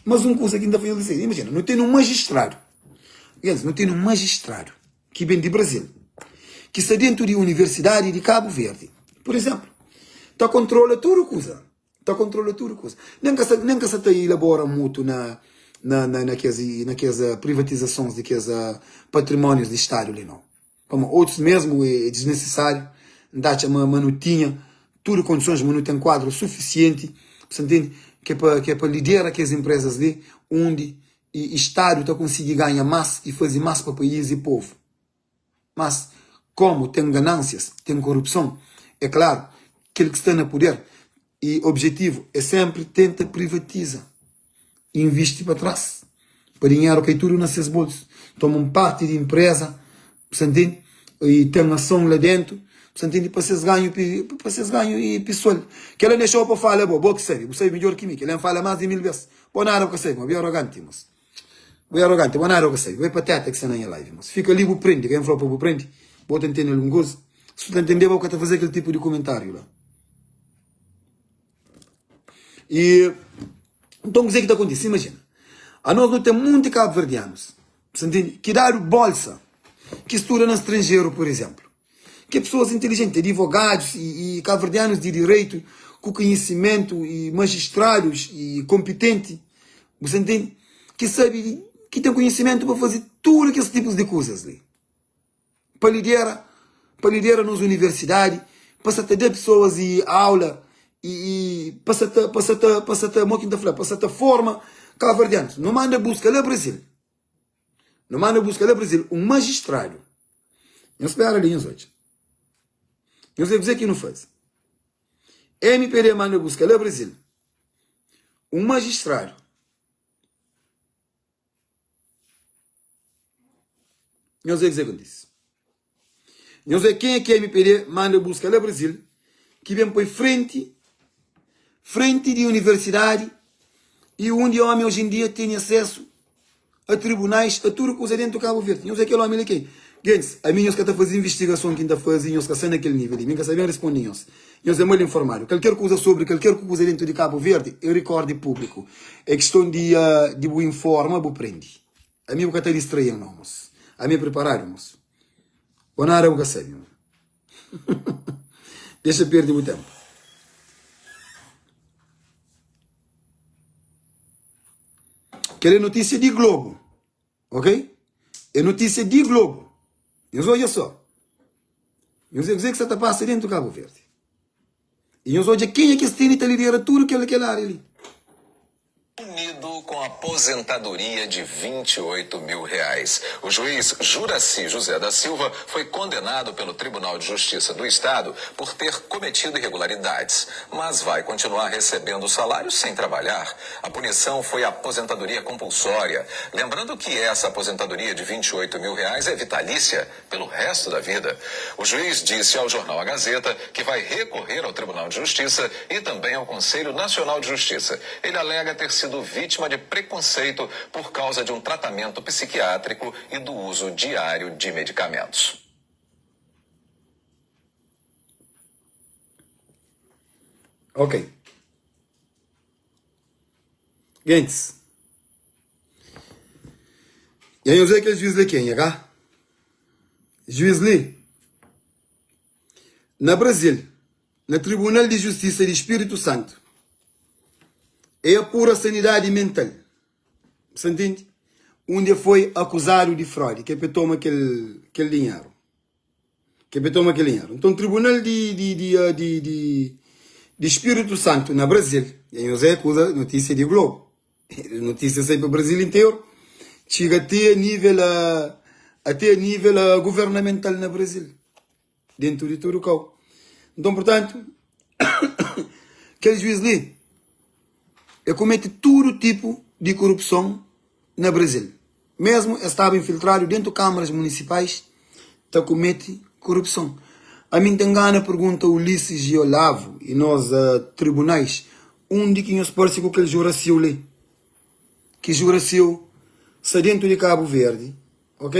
Mas un kuza ki N ta faze li, imajina, nu ten un majistradu, gentis, nu ten un majistradu ki ben di Brazil, ki sta dentu di Universidadi di Kabu Verdi, pur izénplu, ta kontrola tudu kuza. Ta kontrola tudu kuza. Nen ka sa, nen ka sa ta ilabora mutu na, na, na, na kes, na kes privatizasons di kes patrimónius di Stadu li nau. Pamodi otus mesmu é, é disnesisáriu. N ta atxa ma, ma nu tinha tudu kondisons, ma nu ten kuadru sufisienti, bu sa ntende, ke pa, ke pa lidera kes inprezas li undi i, i Stadu ta konsigi ganha mas i faze mas pa país i povu. Mas, komu ten ganansias, ten korupson, é klaru, kel ki sta na puder i objetivu é senpri tenta privatiza i invisti pa tras, pa dinheru kai tudu na ses bolsu, toma un parti di inpreza, bu sa ntende, i ten ason la dentu, bu sa ntende, pa ses ganhu, pa ses ganhu i pesoal. Kela N dexau pa fala bo, bo ki sabe, bu sabe midjor ki mi, kela N fala mas di mil bes, bo nada bu ka sabe, ma bu é aroganti, mos. Bu é arrogante, bo nada bu ka sabe. Bu é pateta ki sta na nha live, mos. Fika li bu prende, ka N fla-u pa bu prende. Bo ta ntende algun kuza? Si bu ta ntendeba, bu ka ta faze kel tipu di kumentáriu la. I nton kuzê ki ta kontise? Imajina, anos nu ten monti kabuverdianus, sa ntende, ki dadu bolsa, ki studa na stranjeru, pur izénplu. Ki é pesoas inteligenti, adivogadus i i kabuverdianus di direitu, ku konhisimentu i majistradus i konpitenti, bu sa ntende? Ki sabe, ki ten konhisimentu pa faze tudu kes tipus di kuzas li. Pa lidera, pa lidera nos universidadi, pa sa ta da pesoas i aula i i pa sa ta, pa sa ta, pa sa ta, mo ki N ta fla, pa sa ta forma kabuverdianus. Nu manda buska la Brazil. Nu manda buska la Brazil un majistradu. Nhos spera li, nhos odja. Nhos vê kuzê ki nu faze. MPD manda buska la Brazil un majistradu. Nhos vê kuzê ki kontise. Nhos vê kenha ki MPD manda buska la Brazil ki ben poi frenti. Frenti di universidadi e undi omi oji en dia tene asesu a tribunais, a tudu kuza dentu Kabu Verdi. Nhos é kel omi li ke? Gentis, ami nhos ka ta faze invistigason ki N ta faze, nhos ka sta na kel nivel li. Mi N ka sa ben risponde nhos. Nhos é mal informadu. Kalker kuza sobri kalker kuza dentu di Kabu Verdi é rikórdi públiku. É kiston di di bu informa, bu prende. Ami bu ka ta distraí-m nau, mos. Ami é priparadu, mos. Bo nada bu ka sabe. Dexa perde bu tempu. Kel é notísia di Globo, ok? É notísia di Globo. Nhos odja só. Nhos odja kuzê ki sta ta pasa dentu Kabu Verdi. I nhos odja kenha ki es tene ta lidera tudu kel kel ária li. Punido com aposentadoria de 28 mil reais. O juiz Juracy José da Silva foi condenado pelo Tribunal de Justiça do Estado por ter cometido irregularidades, mas vai continuar recebendo o salário sem trabalhar. A punição foi a aposentadoria compulsória. Lembrando que essa aposentadoria de 28 mil reais é vitalícia pelo resto da vida. O juiz disse ao jornal A Gazeta que vai recorrer ao Tribunal de Justiça e também ao Conselho Nacional de Justiça. Ele alega ter sido vítima de preconceito por causa de um tratamento psiquiátrico e do uso diário de medicamentos. Ok. Gentis. E nhos odja kel juiz li kenha ka? Juiz li na Brazil, na Tribunal di Justisa di Spiritu Santu, e apura sanidadi mental, sa ntende? Undi e foi akuzadu di frodi, ke pe toma kel kel dinheru, ke pe toma kel dinheru. Nton Tribunal di di di di di di Spiritu Santu na Brazil, e nhos odja kuza notisia di Globo. Notísia sai pa Brasil interu, txiga até a nível até a nível governamental na Brasil, dentu di tudu kau. Nton, purtantu, kel juiz li e kumete tudu tipu di korupson na Brasil. Mesmu es staba infiltradu dentu kamaras munisipais ta kumete korupson. Ami N ten gana pergunta Ulisses i Olavo i nos tribunais undi ki nhos parse ku kel Juraciu li. Ki Juraciu sta dentu di Kabu Verdi, ok?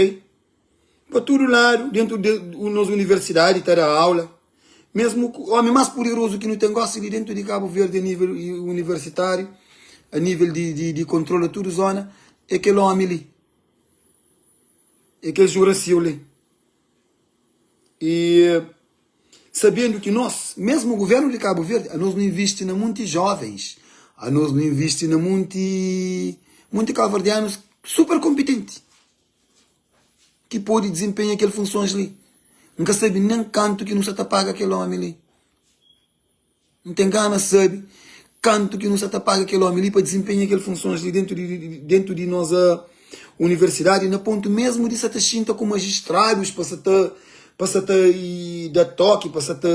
Pa tudu ladu dentu di nos universidadi ta da aula. Mesmu ku omi mas puderozu ki nu ten gosi li dentu di Kabu Verdi a nivel universitariu, a nivel di di kontrola tudu zona, é kel omi li, é kel Juraciu li. E sabendu ki nos, mesmu guvernu di Kabu Verdi, anos nu invisti na munti jovens, anos nu invisti na munti munti kabuverdianus super konpitenti. ki pode dizenpenha kel funsons li. N ka sabe nen kantu ki nu sa ta paga kel omi li. N ten gana sabe kantu ki nu sa ta paga kel omi li pa dizenpenha kel funsons li dentu di dentu di nos universidadi na pontu mesmu di sa ta xinta ku majistradus pa sa ta pa sa ta da toki pa sa ta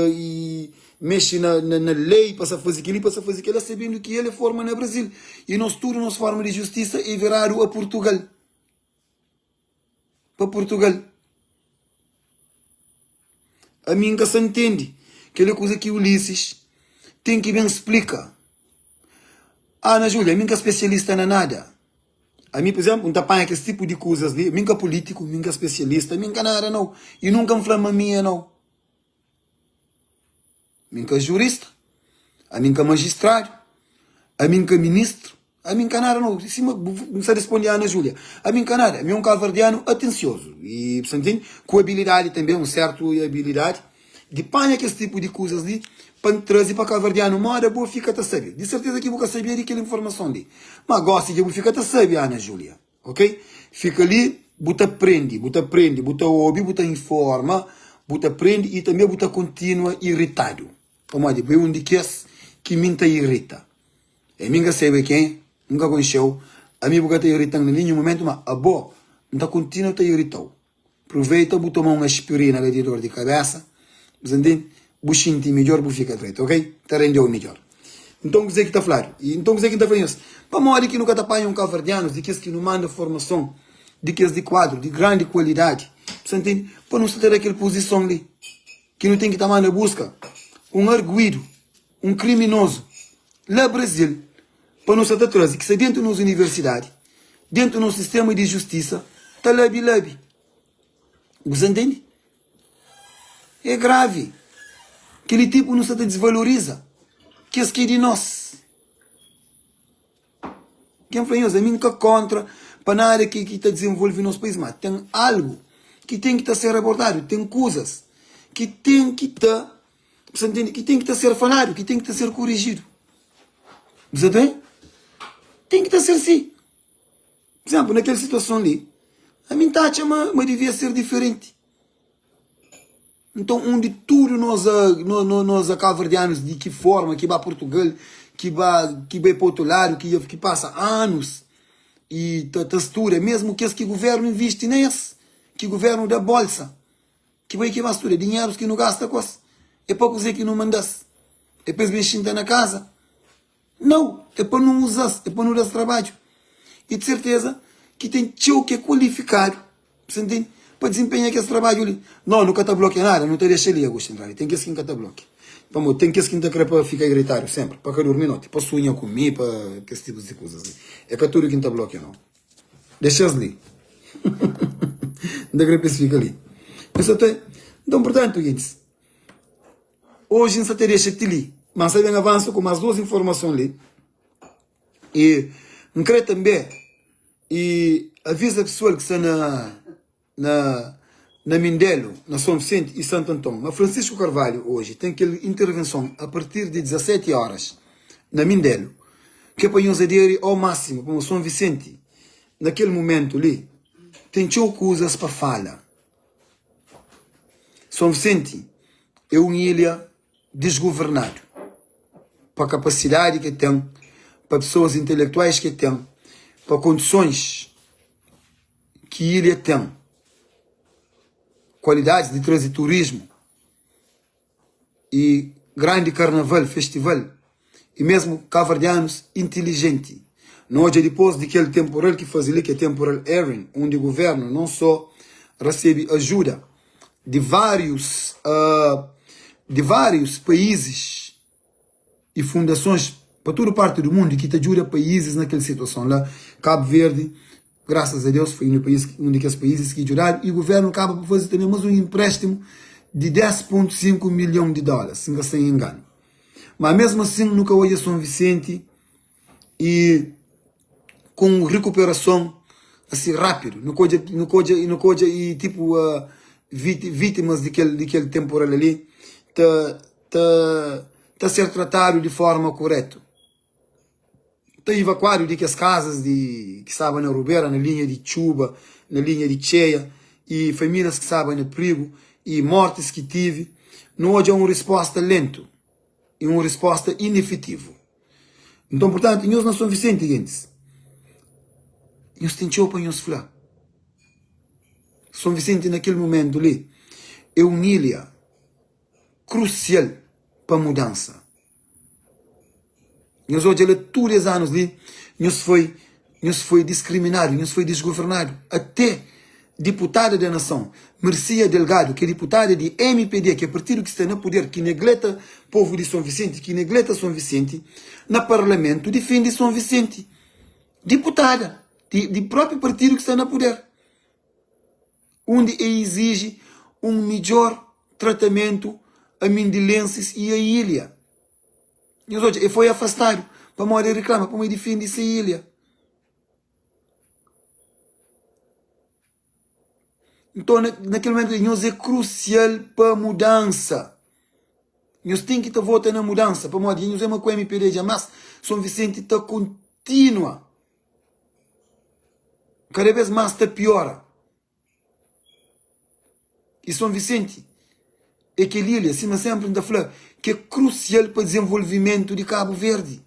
mexe na na lei pa sa faze kel-li pa sa faze kel-la sabendu ki el é forma na Brazil i nos tudu nos forma di justisa é viradu a Purtugal. Pa Purtugal. Ami N ka sa ntende kel-li kuza ki Ulisses ten ki ben splika. Ana Júlia, ami N ka spesialista na nada. Ami, pur izénplu, N ta panha kes tipu di kuzas li. Mi N ka pulítiku, mi N ka spesialista, mi N ka nada nau. I nunka N fla ma mi é nau. Mi N ka jurista, ami N ka majistradu, ami N ka ministru, ami N ka nada nau. Sima bu sta responde Ana Júlia, ami N ka nada, ami é un kabuverdianu atensiozu i bu sta ntende? Ku abilidadi tanbe, un sertu abilidadi di panha kes tipu di kuzas li pa N traze pa kabuverdianu moda bo fika ta sabe. Di serteza ki bu ka sabia di kel informason li, ma gosi dja bu fika ta sabe Ana Júlia. Ok? Fika li bu ta prendi, bu ta prendi, bu ta obi, bu ta informa, bu ta prendi i tanbe bu ta kontinua iritadu. Pamodi bu é un di kes ki mi N ta irita. E mi N ka sebe ken, N ka konxe-u, ami bu ka ta irita-m na ninhun mumentu, ma abo N ta kontinua ta irita-u. Pruveita bu toma un aspirina la di dor di kabesa, bu sa ntende? Bu xinti midjor, bu fika dretu, ok? Ta rendeu midjor. Nton kuzê ki ta fladu? I nton kuzê ki N ta fla nhos? Pamodi ki nu ka ta panha un kabuverdianus di kes ki nu manda formason, di kes di kuadru, di grandi kualidadi, bu sa ntende? Pa nu sta ta da kel puzison li, ki nu ten ki ta manda buska un arguidu, un kriminozu. la Brazil pa nu sa ta traze ki sta dentu nos universidadi, dentu nos sistema di justisa ta labi labi. Bu sa ntende? É gravi. Keli tipu nu sa ta disvaloriza kes ki é di nos. Ken fla nhos, ami N ka kontra pa nada ki ki ta dizenvolve nos país, ma ten algu ki ten ki ta ser abordadu, ten kuzas ki ten ki ta, bu sa ntende, ki ten ki ta ser faladu, ki ten ki ta ser korijidu. Bu sa ten? Ten ki ta ser si. Por izénplu, na kel situason li, ami N ta atxa ma ma divia ser diferenti. Nton, undi tudu nos nos kabuverdianus di ki forma ki ba Purtugal, ki ba ki bai pa otu ladu, ki ki pasa anus i ta ta studa, mesmu kes ki guvernu invisti na es, ki guvernu da bolsa, ki bai ki ba studa, dinherus ki nu gasta ku es, é pa kuzê ki nu manda-s? É pa es ben xinta na kaza? Nau, é pa nu uza-s, é pa nu da-s trabadju. I di serteza ki ten txeu ki é kualifikadu, bu ntende, pa dizenpenha kes trabadju li. Nau, nu ka ta blokia nada, nu ta dexa li Agustu Andrade. Ten kes ki N ka ta blokia, pamodi ten kes ki N ta krê pa fika gritadu sénpri, pa ka durmi noti, pa sunha ku mi, pa kes tipus di kuzas li. É ka tudu ki N ta blokia, nau. Dexa-s li. N ta krê pa es fika li. Nhos sa ta. Nton, purtantu, gentis. Oji N sa ta dexa ti li, ma N sa ben avansa ku mas dos informason li. I N kre tanbe i aviza pesoal ki sta na na na Mindelo, na Son Visenti i Santu Anton, ma Francisco Carvalho oji ten kel intervenson a partir di 17 oras na Mindelo, ke pa nhos aderi ao masimu, pamodi Son Visenti na kel mumentu li ten txeu kuzas pa fala. Son Visenti é un ilha disgovernadu pa kapasidadi ki ten, pa pesoas intelektuais ki ten, pa kondisons ki ilha ten, kualidadis di traze turismu. i grandi karnaval, festival i mesmu kaverdianus intilijenti. Nu odja dipos di kel tenporal ki faze li, ki é tenporal Erin, undi guvernu non so rasebe ajuda di varius di varius paizis i fundasons pa tudu parti di mundu ki ta djuda paizis na kel situason la. Kabu Verdi, grasas a Deus, foi un di país, un di kes paizis ki djudadu i guvernu kaba pa faze tanbe mas un empréstimu di 10.5 milhon di dólas, si N ka sta inganu. Ma mesmu asin nu ka odja Son Visenti i ku un rikuperason asi rápidu. Nu ka odja, nu ka odja, nu ka odja i tipu vítimas di kel, di kel tenporal ali ta ta ta ser tratadu di forma kuretu, ta ivakuadu di kes kazas di ki staba na rubera, na linha di txuba, na linha di txeia, i familias ki staba na prigu i mortis ki tivi. Nu odja un risposta lentu i un risposta inefetivu. Nton, purtantu, nhos na Son Visenti, gentis, nhos ten txeu pa nhos fla. Son Visenti na kel mumentu li é un ilha. krusial pa mudansa. Nhos odja la tudu es anus li, nhos foi nhos foi diskriminadu, nhos foi disgovernadu. Até diputada da nason, Mircea Delgado, ki é diputada di MPD, ki é partidu ki sta na puder, ki negleta povu di Son Visenti, ki negleta Son Visenti, na parlamentu difende Son Visenti. Diputada di, di propi partidu ki sta na puder. undi e iziji un midjor tratamentu a mindilensis i a ilha. Nhos odja, e foi afastadu pamodi e riklama pamodi e difende se ilha. Nton, na kel mumentu li, nhos é krusial pa mudansa. Nhos ten ki ta vota na mudansa, pamodi dja nhos é ma ku MPD dja, mas Son Visenti ta kontinua. Kada bês más ta piora. I Son Visenti é kel ilha, sima sénpri N ta fla, ki é krusial pa dizenvolvimentu di Kabu Verdi.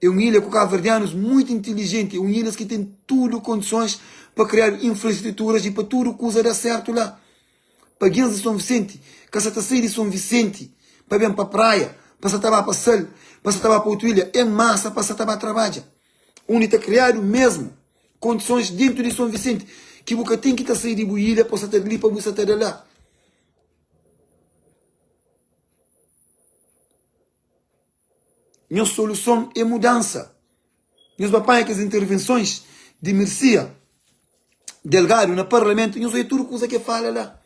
É un ilha ku kabuverdianus muitu intilijenti, é un ilhas ki ten tudu kondisons pa kriadu infraestruturas i pa tudu kuza da sértu la. Pa gens di Son Visenti ka sa ta sai di Son Visenti pa ben pa praia, pa sa ta ba pa Sal, pa sa ta ba pa otu ilha en masa pa sa ta ba trabadja. Undi ta kriadu mesmu kondisons dentu di Son Visenti ki bu ka ten ki ta sai di bu ilha pa bu sa ta di li pa bu sa ta da la. Nhos soluson é mudansa. Nhos ba panha kes intervensons di Mircia Delgado na parlamentu, nhos odja tudu kuza ki el fala la.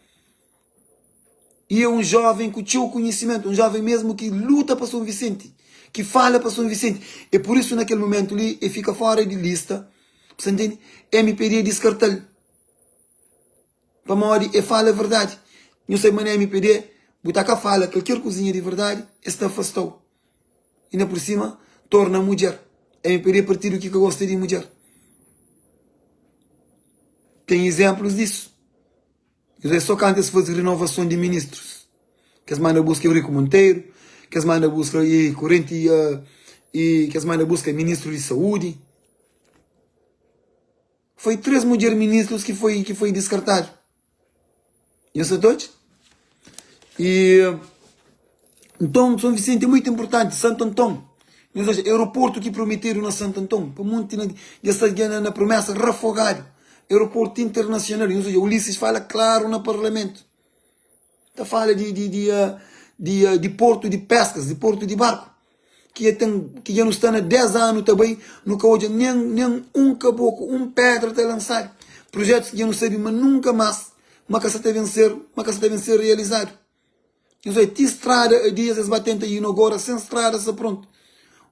E é un joven ku txeu konhisimentu, un joven mesmu ki luta pa Son Visenti, ki fala pa Son Visenti. É pur isu na kel momentu li el fika fora di lista, bu sta ntende? MPD diskarta-l. Pamodi e fala verdadi. Nhu sabe ma na MPD bu ta ka fala kalker kuzinha di verdadi es ta afastau. Inda pur sima torna mudjer. MPD é partidu ki ka gosta di mudjer. Ten izenplus disu. Nhos é so kantu es faze rinovason di ministrus ki es manda buska Eurico Monteiro, ki es manda buska i korenti i ki es manda buska ministru di saúdi. Foi 3 mudjer ministrus ki foi ki foi diskartadu. Nhos sa ta odja? E nton São Vicente é muito importanti, Santo Anton. Nhos odja aeroportu ki prometidu na Santo Anton, pa monti na dja sta dja na, na promesa rafogadu. Aeroportu internasional, nhos odja Ulisses fala klaru na parlamentu. Ta fala di di di di di portu di peskas, di portu di barku, ki dja ten ki dja nu sta na 10 anu ta bai, nu ka odja nen nen un kaboku, un pedra ta lansadu. Projetus ki dja nu sabe ma nunka mas ma ka sa ta ben ser ma ka sa ta ben ser realizadu. Nhos odja ti strada a dias es ba tenta inogora sen strada sta prontu.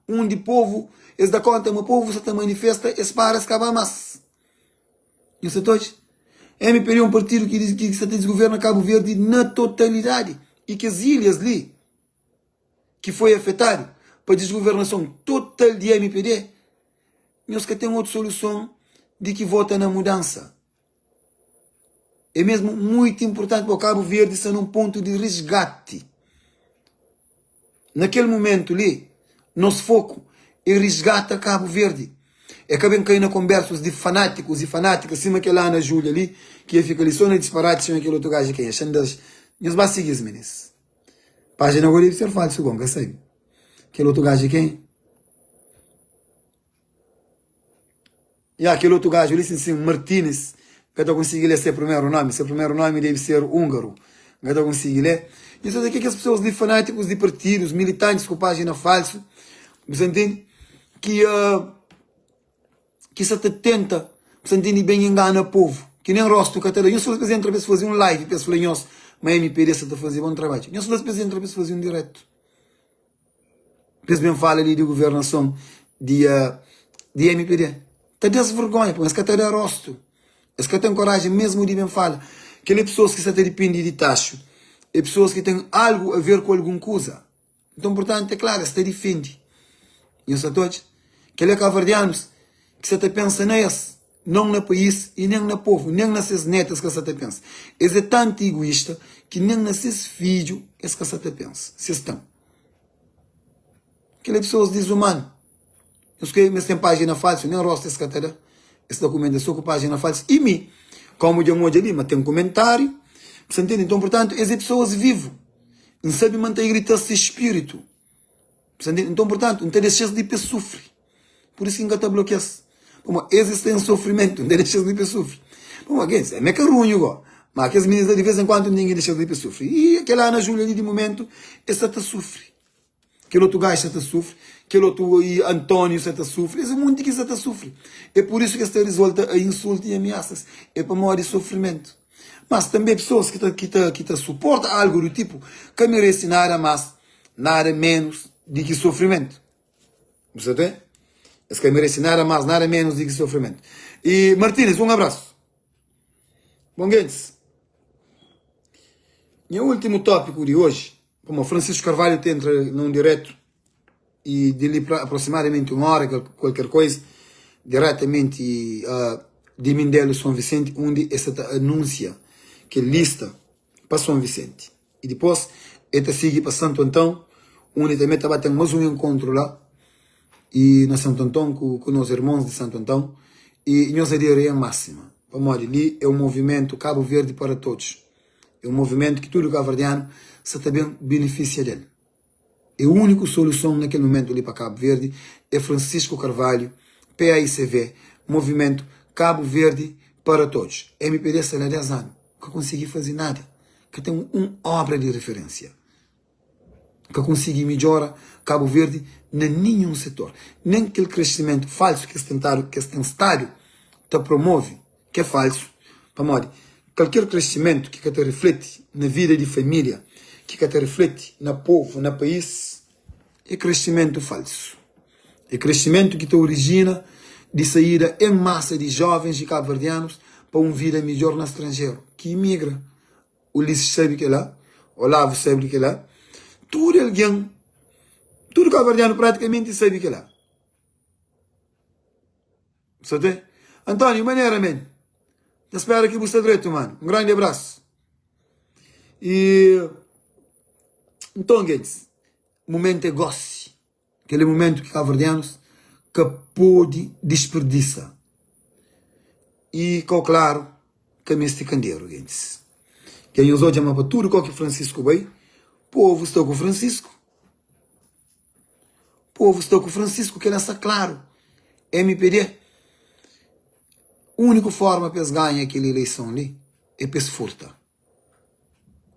Undi povu es da konta ma povu sa ta manifesta es para es ka ba mas. Nhos sa ta odja? MPD é un partidu ki ki sa ta desgoverna Kabu Verdi na totalidadi y kes ilhas li ki foi afetadu pa desgovernason total di MPD, nhos ka ten otu soluson di ki vota na mudansa. É mesmu muitu inpurtanti pa Kabu Verdi sta nun pontu di risgati. Na kel mumentu li, nos foku é risgata Kabu Verdi. É ka ben kai na konbersus di fanátikus i fanátikas sima kel Ana Júlia li, ki ia fika li so na disparati sima kel otu gaja kenha, Xandas. Nhos ba sigi-s, minis. Pájina go debe ser falsu go, N ka sabe. Kel otu gaja kenha? Ya, kel otu gaju li, sin sin, Martínez, N ka ta konsigi lé se primeru nómi. Se primeru nómi debe ser úngaru. N ka ta konsigi lé. I sa ke kes pesoas li, fanátikus di partidus, militantis ku pájina falsu, bu sa ntende, ki ki sa ta tenta, bu sa ntende, ben ingana povu, ki nen rostu ka ta da. Nhos fla-s pa es entra pa es faze un live pa es fla nhos ma MPD sa ta faze bon trabadju. Nhos fla-s pa es entra pa es faze un diretu. Pa es ben fala li di guvernason di di MPD. Ta da-s vergonha, pamodi es ka ta da rostu. Es ka ten korajen mesmu di ben fala. Kel-li é pesoas ki sa ta dipende di taxu. É pesoas ki ten algu a ver ku algun kuza. Nton, purtantu, é klaru, es ta difende. Nhos sa ta odja? Kel-li é kaverdianus ki sa ta pensa na es, non na país i nen na povu, nen na ses netu es ka sa ta pensa. Es é tantu iguista ki nen na ses fidju es ka sa ta pensa, si es ten. Kel é pesoas dizumanu. Nhos kre ma es ten pájina falsu, nen rostu es ka ta da. Es ta kumenta so ku pájina falsu. I mi, komu dja N odja li ma ten kumentáriu, bu sa ntende? Nton, purtantu, es é pesoas vivu. N sabe ma N ta irita-s se spiritu. Bu sa ntende? Nton, purtantu, N ta dexa-s li pa es sufri. Pur isu ki N ka ta blokia-s. Pamodi es es sta en sofrimentu, N ta dexa-s li pa es sufri. Pamodi gentis, ami é ka runhu go, ma kes minis la di vez en kuandu N ten ki dexa-s li pa es sufri. I kel Ana Júlia li di mumentu, es sta ta sufri. Kel otu gaju sta ta sufri, kel otu António sta ta sufri, es monti ki sta ta sufri. É pur isu ki es ta rizolta a insultu i amiasas, é pamodi sofrimentu. Mas tanbê pesoas ki ta ki ta ki ta suporta algu du tipu ka merese nada más, nada ménus di ki sofrimentu. Bu sta te? Es ka merese nada más, nada ménus di ki sofrimentu. I Martínez, un abrasu. Bon gentis, nha últimu tópiku di oji Pamodi Francisco Carvalho ta entra na un diretu y di li pa aproximadamenti un ora kualker koiza, diretamenti di Mindelo Son Vicente undi e sa ta anunsia kel lista pa Son Vicente y dipos e ta sigi pa Santo Antão undi tanbe ta ba ten mas un enkontru la y na Santo Antão ku nos irmons di Santo Antão y nhos aderi en masima pamodi li é un movimentu Cabo Verde para todos. É un movimentu ki tudu kabuverdianu sa ta ben benefisia del. É úniku soluson na kel mumentu li pa Kabu Verdi é Francisco Carvalho, PAICV, Movimentu Kabu Verdi para Todos. MPD sta la 10 anu, ka konsigi faze nada, ka ten un obra di referensia. Ka konsigi midjora Kabu Verdi na ninhun setor. Nen kel kresimentu falsu ki es tentadu, ki es ten stadu ta promove, ki é falsu, pamodi kalker kresimentu ki ka ta rifleti na vida di família, ki ka ta rifleti na povu, na país, é kresimentu falsu. É kresimentu ki ta orijina di saída en masa di jovens di kabuverdianus pa un vida midjor na stranjeru, ki imigra. Ulisses sabe kela, Olavo sabe di kela, tudu algen, tudu kabuverdianu pratikamenti sabe kela. Sa ten? António, manera men. Ta spera ki bu sta dretu, mano. Un grandi abrasu. E nton, gentis, momentu é gosi. Kel é momentu ki kabuverdianus ka pode disperdisa. I kau klaru ka meste kanderu, gentis. Dja nhos odja ma pa tudu kau ki Francisco bai, povu sta ku Francisco. Povu sta ku Francisco, kela sta klaru. Mpd, uniku forma pa es ganha kel ileison li é pa es furta.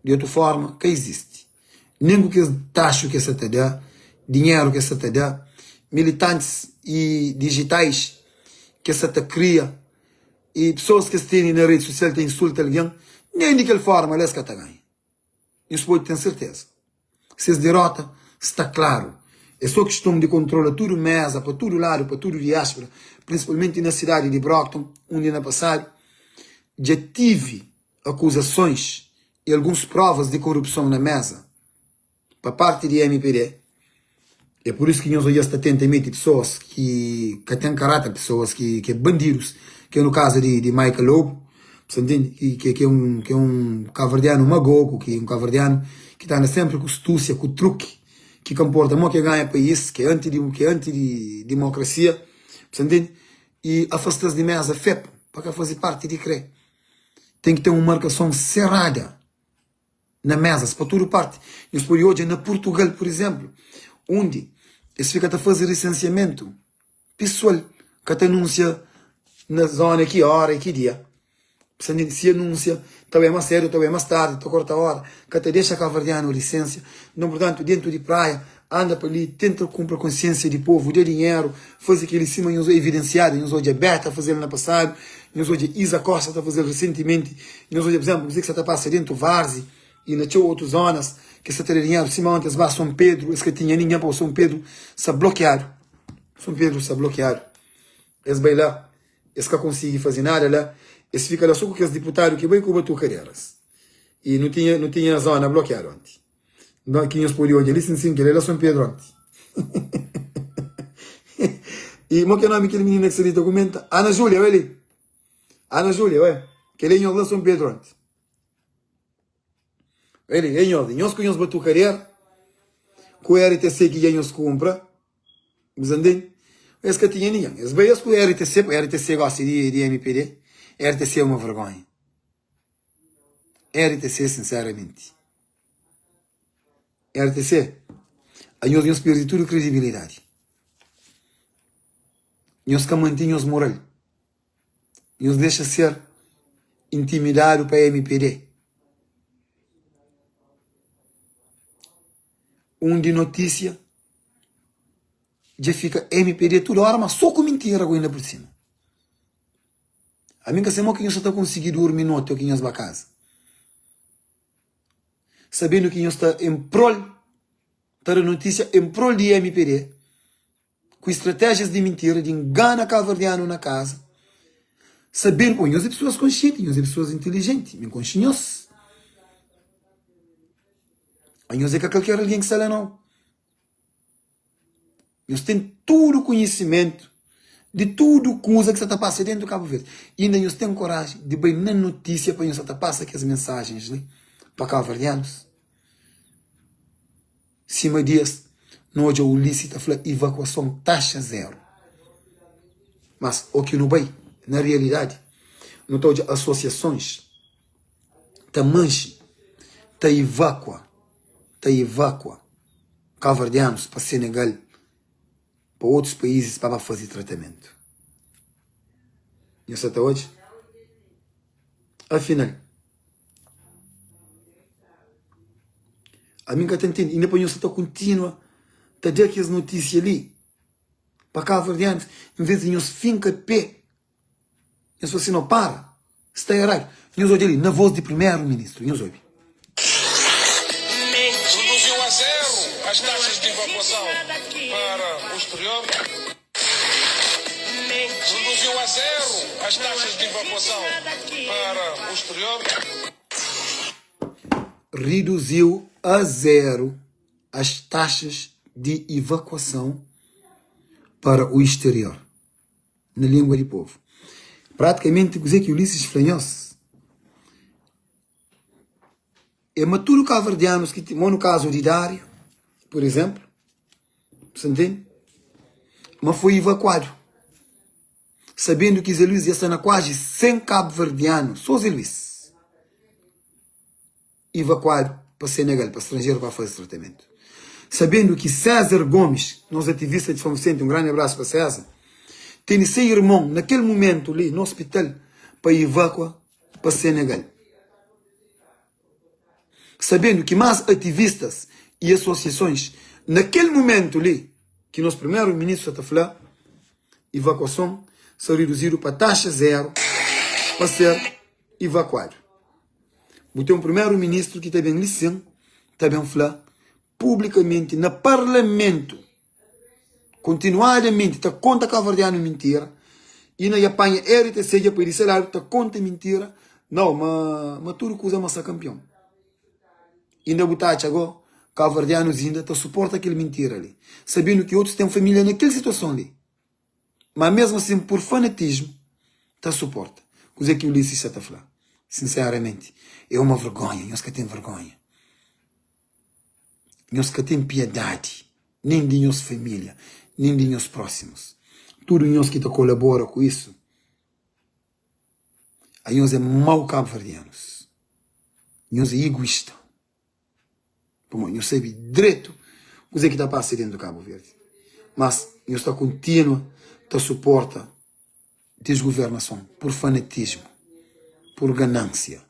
Di otu forma ka izisti. Nen ku kes taxu ki es sa ta da, dinheru ki es sa ta da, militantis i dijitais ki es sa ta kria i pesoas ki es tene na redi sosial ta insulta algen, nen di kel forma la es ka ta ganha. Nhos pode ten serteza. Ses derota sta klaru. É so kiston di kontrola tudu meza pa tudu ladu, pa tudu diaspora, prinsipalmenti na sidadi di Brockton, undi na pasadu dja tivi akuzasons i alguns provas di korupson na meza pa parti di mpd. É pur isu ki nhos odja-s ta tenta mete pesoas ki ka ten karáter, pesoas ki é bandidus, ki é no kazu di Michael Lobo, bu sta ntende? Ki é un ki é un kaverdianu magogu, ki é un kaverdianu ki ta anda sénpri ku stúsia, ku truki, ki ka nporta mo ki el ganha país, ki é anti ki é anti dimokrasia, bu sta ntende? I afasta-s di méza fépu pa ka faze parti di kre. Ten ki ten un markason serada. na mezas pa tudu parti. Nhos pode odja na Purtugal, pur izénplu, undi es fika ta faze risensiamentu pesoal, ka ta anúnsia na zóna ki óra i ki dia. Si anúnsia, ta bai más sédu, ta bai más tardi, ta korta óra, ka ta dexa kabuverdianu risensia. Nton, purtantu, déntu di praia, anda pa li, tenta kunpra konsiénsia di povu, da dinheru, faze kel-li sima nhos evidensiadu, nhos odja Beta faze-l na pasadu, nhos odja Isa Costa ta faze-l resentimenti, nhos odja, pur izénplu, kuzê ki sa ta pasa déntu Varzi i na txeu otu zónas ki sa ta da dinheru, sima onti es ba Son Pedru, es ka tinha ningen pabia Son Pedru sa blokiadu, Son Pedru sa blokiadu, es bai la, es ka konsigi faze nada la, es fika la so ku kes diputadu ki bai ku batukaderas i nu tinha nu tinha zóna blokiadu onti. Nton ki nhos pode odja li sin sin kel é la Son Pedro onti. I mo ke nomi kel minina ki sta li ta kumenta? Ana Júlia, oi li. Ana Júlia, oi. Kel é nhos la Son Pedro onti. Oi li, é nhos, nhos ku nhos batukadeira, ku RTC ki dja nhos kunpra. Bu ntende? Es ka tinha ningen. Es bai es ku RTC, RTC gosi di, di MPD. RTC é uma vergonha. RTC sinseramenti RTC anhos nhos perdi tudu kredibilidadi nhos ka manti nhos moral nhos dexa ser intimidadu pa mpd undi notisia dja fika mpd tudu ora ma so ku mintira ku inda pur sima. Ami N ka sai mo ki nhos sa ta konsigi durmi noti o ki nhos ba kaza. Sabendu ki nhos ta en prol, ta da notisia en prol di mpd, ku estratéjias di mintira, di ngana kabuverdianu na kaza, sabendu, po, nhos é pesoas konsienti, nhos é pesoas intilijenti, mi N konxe nhos. Anhos é ka kalker algen ki sta la nau. Nhos ten tudu konhisimentu di tudu kuza ki sa ta pasa dentu Kabu Verdi. Inda nhos ten koraji di bai na notisia pa nhos sa ta pasa kes mensajens li pa kabuverdianus? Sima dias nu odja Ulisses ta fla ivakuason taxa zeru. Mas o ki nu bai na realidadi nu ta odja asosiasons ta manxi ta ivakua ta ivakua. Kabuverdianus pa Senegal, pa otus paízis pa ba faze tratamentu. Nhos sa ta odja? Afinal, Ami N ka ta ntende. Inda pa nhos sa ta kontinua ta da kes notísia li pa kabuverdianus, en vez di nhos finka pé, nhos fla si, no para, sta eradu. Nhos odja li na vos di primeru ministru, nhos obi. Reduziu a zero as taxas de evacuação para o exterior. Reduziu a zero as taxas de evacuação para o exterior. Reduziu a zero as taxas de evacuação para o exterior. Na língua di povo. Praticamente kuzê ki Ulisses fla nhos é ma tudu kabuverdianus ki mo no kazu di Dário, por exemplo, sa ntende? Ma foi evakuadu, sabendu ki Zé Luís dja sta na kuazi 100 kabuverdianu, so Zé Luís, evakuadu pa Senegal, pa stranjeru pa faze tratamentu. Sabendu ki César Gomes, nos ativista di São Vicente, un grandi abrasu pa César, tene se irmon na kel mumentu li na ospital pa evakua pa Senegal. Sabendu ki más ativistas y asosiasons na kel mumentu li ki nos primeru ministru sa ta fla ivakuason sa riduzidu pa taxa zeru pa ser ivakuadu. Bu ten un primeru ministru ki ta ben li sin ta ben fla publikamenti na parlamentu Kontinuadamenti ta konta kabuverdianu mintira i na panha RTC dja poi di se ladu ta konta mintira nau ma ma tudu kuza ma sta kanpion inda bu ta atxa go kabuverdianus inda ta suporta kel mintira li sabendu ki otus ten familia na kel situason li ma mesmu asin pur fanatismu ta suporta kuze ki Ulisses sa ta fla sinseramenti e uma vergonha nhos ka ten vergonha. Nhos ka ten piedadi nen di nhos família, nen di nhos prósimus. Tudu nhos ki ta kolabora ku isu, anhos é mau kabuverdianus, nhos é iguista, pamodi nhos sabe dretu kuzê ki ta pasa dentu Kabu Verdi, mas nhos ta kontinua ta suporta desgovernason pur fanatismu, pur ganánsia.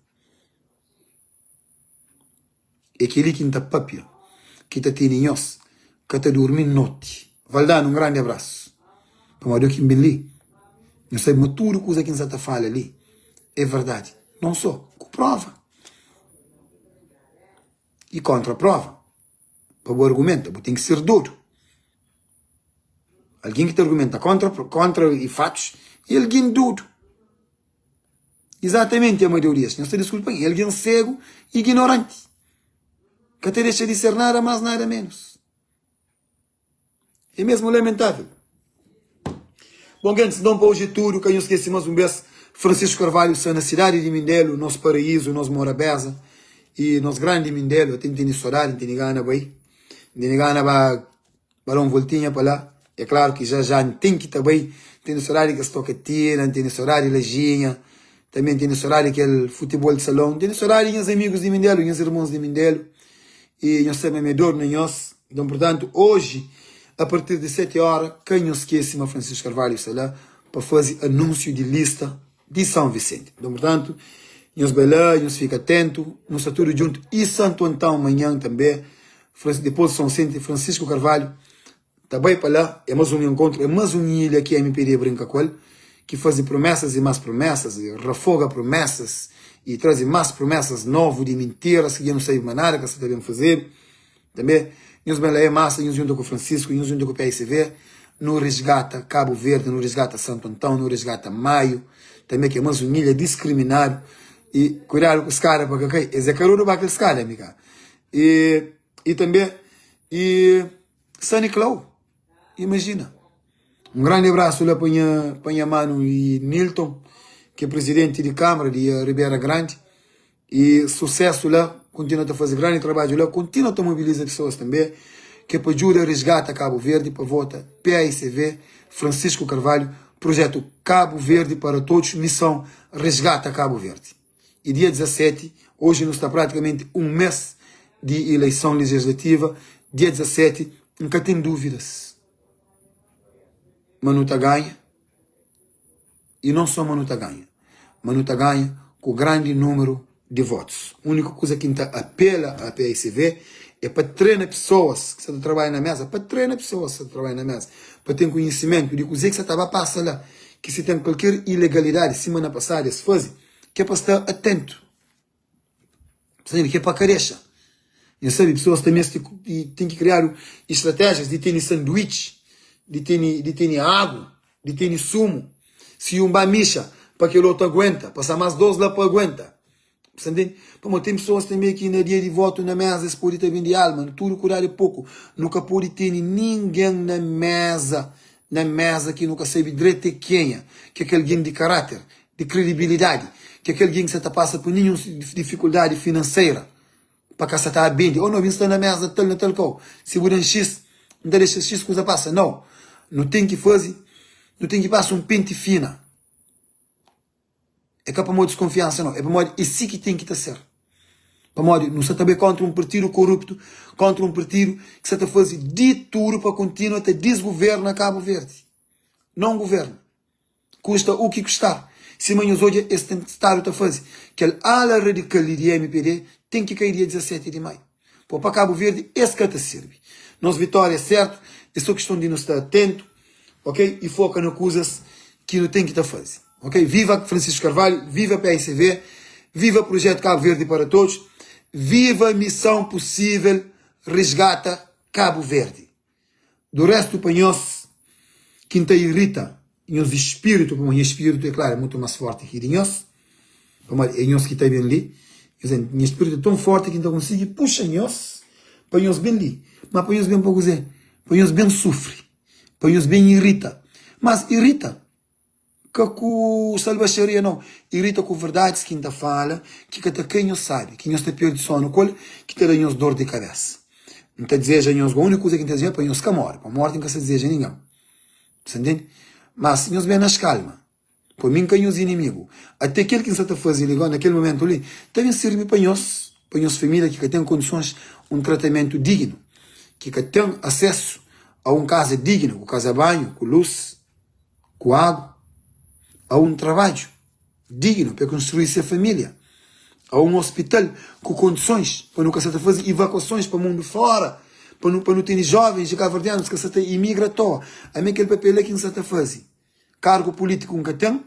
É kel-li ki N ta pâpia, ki ta tene nhos ka ta durmi noti. Valdano, un grandi abrasu. Pamodi ki N ben li, nhos sabe ma tudu kuza ki N sa ta fala li é verdadi, non sô ku próva i kóntra próva. Pa bu argumenta, bu ten ki ser dodu. Algen ki ta argumenta kóntra kóntra fatus é algen dodu. Izatamenti, Amadeu Dias. Nhos ta diskulpa-m, é algen segu i ignoranti. Ka ta dexa di ser nada más, nada ménus. É mesmu lamentável. Bon, gentis, nton pa oji é tudu. Ka nhos skese más un bês, Francisco Carvalho sta na sidadi di Mindelu, nos paraízu, nos morabeza i nos grandi Mindelu. Até N tene sodadi, N tene gana bai, N tene gana ba. Ba da un voltinha pa la. É klaru ki já já N ten ki ta bai. N tene sodadi di kes tokatina, N tene sodadi di lajinha, tanbe N tene sodadi di kel futibol di salon, N tene sodadi di nhas amigus di Mindelu, nhas irmons di Mindelu. I nhos sabe ma mi é dodu na nhos. Nton, purtantu, oji, a partir di seti óra, ka nhos skese ma Francisco Carvalho sta la pa faze anúnsiu di lista di São Vicente. Nton, purtantu, nhos bai la, nhos fika atentu, nu sta tudu djuntu. I Santu Antão manhan tanbe. Dipôs di São Vicente, Francisco Carvalho ta bai pa la, é más un enkontru, é más un ilha ki mpd brinka ku el, ki faze promesas i más promesas, i rafoga promesas, i traze más promesas novu di mintiras ki dja nu sabe ma nada ka sa ta ben fazedu. Tanbe, nhos ben la é masa, nhos djunta ku Francisco, nhos djunta ku PICV, nu resgata Kabu Verdi, nu resgata Santu Antão, nu resgata Maio, tanbe ki é más un ilha diskriminadu, i kuidadu ku skada pa ka kai, es é ka dodu ba kel skada, mi ka. E, e tanbe e San Nicolau, imajina. Un grandi abrasu la pa nha, pa nha manu e Nilton, ki é presidenti di Câmara di Ribera Grandi. E susesu la, kontinua ta faze grandi trabadju la, kontinua ta mobiliza pesoas tanbe, ki é pa djuda resgata Kabu Verdi, pa vota PAICV, Francisco Carvalho, projetu Kabu Verdi para Todos, missão resgata Kabu Verdi. E dia 17, oji nu sta pratikamenti un mes di ileison legislativa, dia 17, N ka ten dúvidas ma nu ta ganha, i non só ma nu ta ganha, ma nu ta ganha ku grandi númeru di votus. Úniku kuza ki N ta apela a PAICV. É pa trena pesoas ki sa ta trabadja na mesa, pa trena pesoas ki sa ta trabadja na mesa, pa ten konhisimentu di kuzê ki sa ta ba pasa la, ki si ten kualker ilegalidadi sima na pasadu es faze, ki é pa sta atentu. Sabe ki é pa ka dexa. Nha sabe pesoas ta meste ten ki kriadu estratéjias di tene sanduíche, di tene di tene agu, di tene sumu. Si un ba mixa pa kel otu aguenta, pasa más dos la pa aguenta. Sa ntende? Pamodi ten pesoas tanbe ki na dia di votu na mesa es pode ta bende alma. Tudu kudadu é poku. Nu ka pode tene ningen na mesa na mesa ki nu ka sabe dretu é kenha, ki é kel algen di karáter. di kredibilidadi ki kel algen ki sa ta pasa pa ninhun difikuldadi finanseira pa ka sa ta bende oh no mi sta na mesa tal na tal kau si bu dan xis N ta dexa xis kuza pasa nau nu ten ki faze nu ten ki pasa un penti fina é ka pamodi diskonfiansa nau é pamodi é si ki ten ki ta ser pamodi nu sa ta bai kontra un partidu koruptu kontra un partidu ki sa ta faze di tudu pa kontinua ta disguverna Kabu Verdi non guverna. Kusta u ki kustar, sima nhos odja es ten stadu ta faze, kel ala radikal li di mpd ten ki kai dia 17 di Maiu. Po pa Kabu Verdi es ka ta sirbi. Nos vitória é sertu, é so kiston di nu sta atentu, ok, i foka na kuzas ki nu ten ki ta faze, ok. Viva Francisco Carvalho, viva paicv, viva Projeto Cabo Verde para Todos, viva Missão Possível Resgata Cabo Verde. Do resto pa nhos ki nta irita nhos espírito, pamodi nha espírito é claro é mutu mas forti ki di nhos, pamodi é nhos ki ta ben li, nha espírito é tão forti ki nta konsigi puxa nhos pa nhos ben li, ma pa nhos ben pa kuze? Pa nhos ben sufri, pa nhos ben irita, mas irita. Ka ku salbaxaria nau, irita ku verdadis ki N ta fala, ki ka ta kai nhos sabi, ki nhos ta perde sonu ku el, ki ta da nhos dor di kabesa. N ta dizeja nhos gó, uniku kuza ki N ta dizeja é pa nhos ka more, pa morti N ka sta dizeja ningen. Sa ntende? Mas nhos ben nas kalma, pa mi N ka nhos inimigu. Ate kel ki N sa ta faze li gó, na kel momentu li, ta ben sirbi pa nhos, pa nhos familia ki ka ten kondisons, un tratamentu dignu, ki ka ten asesu a un kaza dignu, ku kaza banhu, ku lus. ku agu, a un trabadju dignu pa e konstrui se familia, a un ospital ku kondisons pa nu ka sa ta faze ivakuasons pa mundu fora, pa nu pa nu tene jovens di kabuverdianus ka sa ta imigra atoa. Ami kel papel la ki N sa ta faze. Kargu pulitiku N ka ten,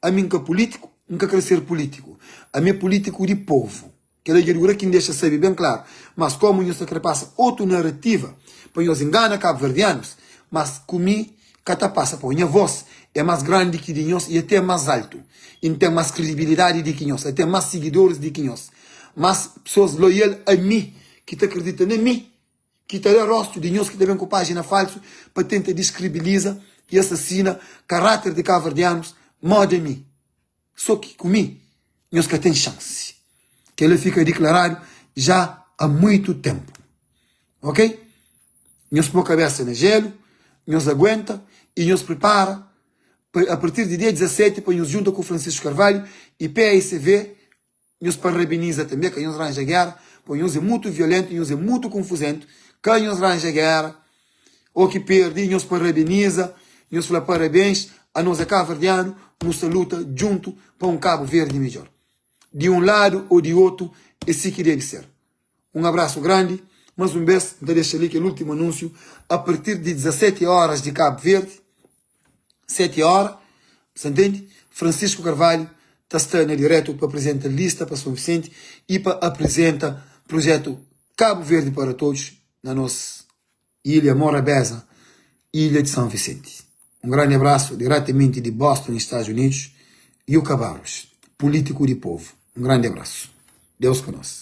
ami N ka pulitiku, N ka kre ser pulitiku. Ami é pulitiku di povu. Kel-la dja dura ki N dexa sabe ben klaru, mas komu nhos ta kre pasa otu narativa pa nhos ingana kabuverdianus, mas ku mi ka ta pasa pau. Nha vos é mas grandi ki di nhos i até mas altu, i N ten mas kredibilidadi di ki nhos, até mas sigidoris di ki nhos, mas pesoas loial a mi ki ta kridita na mi, ki ta da rostu di nhos ki ta ben ku pajina falsu pa tenta diskribiliza i asasina karater di kabuverdianus moda mi. So ki ku mi nhos ka ten xansi. Kela fika diklaradu ja a muitu tenpu. Ok? Nhos po kabesa na jelu, nhos aguenta i nhos pripara pa a partir di dia 17 pa nhos junta ku Francisco Carvalho i paicv nhos parabeniza tanbe ka nhos ranja gera po nhos é mutu violentu nhos é mutu konfuzentu ka nhos ranja gera o ki perdi nhos parabeniza nhos fla parabens anos é kaverdianu nu sta luta djuntu pa un kabu verdi midjor di un ladu o di otu é si ki debi ser un abrasu grandi mas un bes nta dexa li kel ultimu anunsiu a partir di 17 oras di kabu verdi 7 óra, sa ntende? Francisco Carvalho ta sta na diretu pa aprizenta lista pa São Vicente y pa aprizenta projetu Cabo Verde para Todos na nos ilha Morabeza, ilha de São Vicente. Un grandi abrasu diretamenti di Boston, Estados Unidos, Yuka Barros, pulítiku di povu. Un grandi abrasu. Deus ku nos.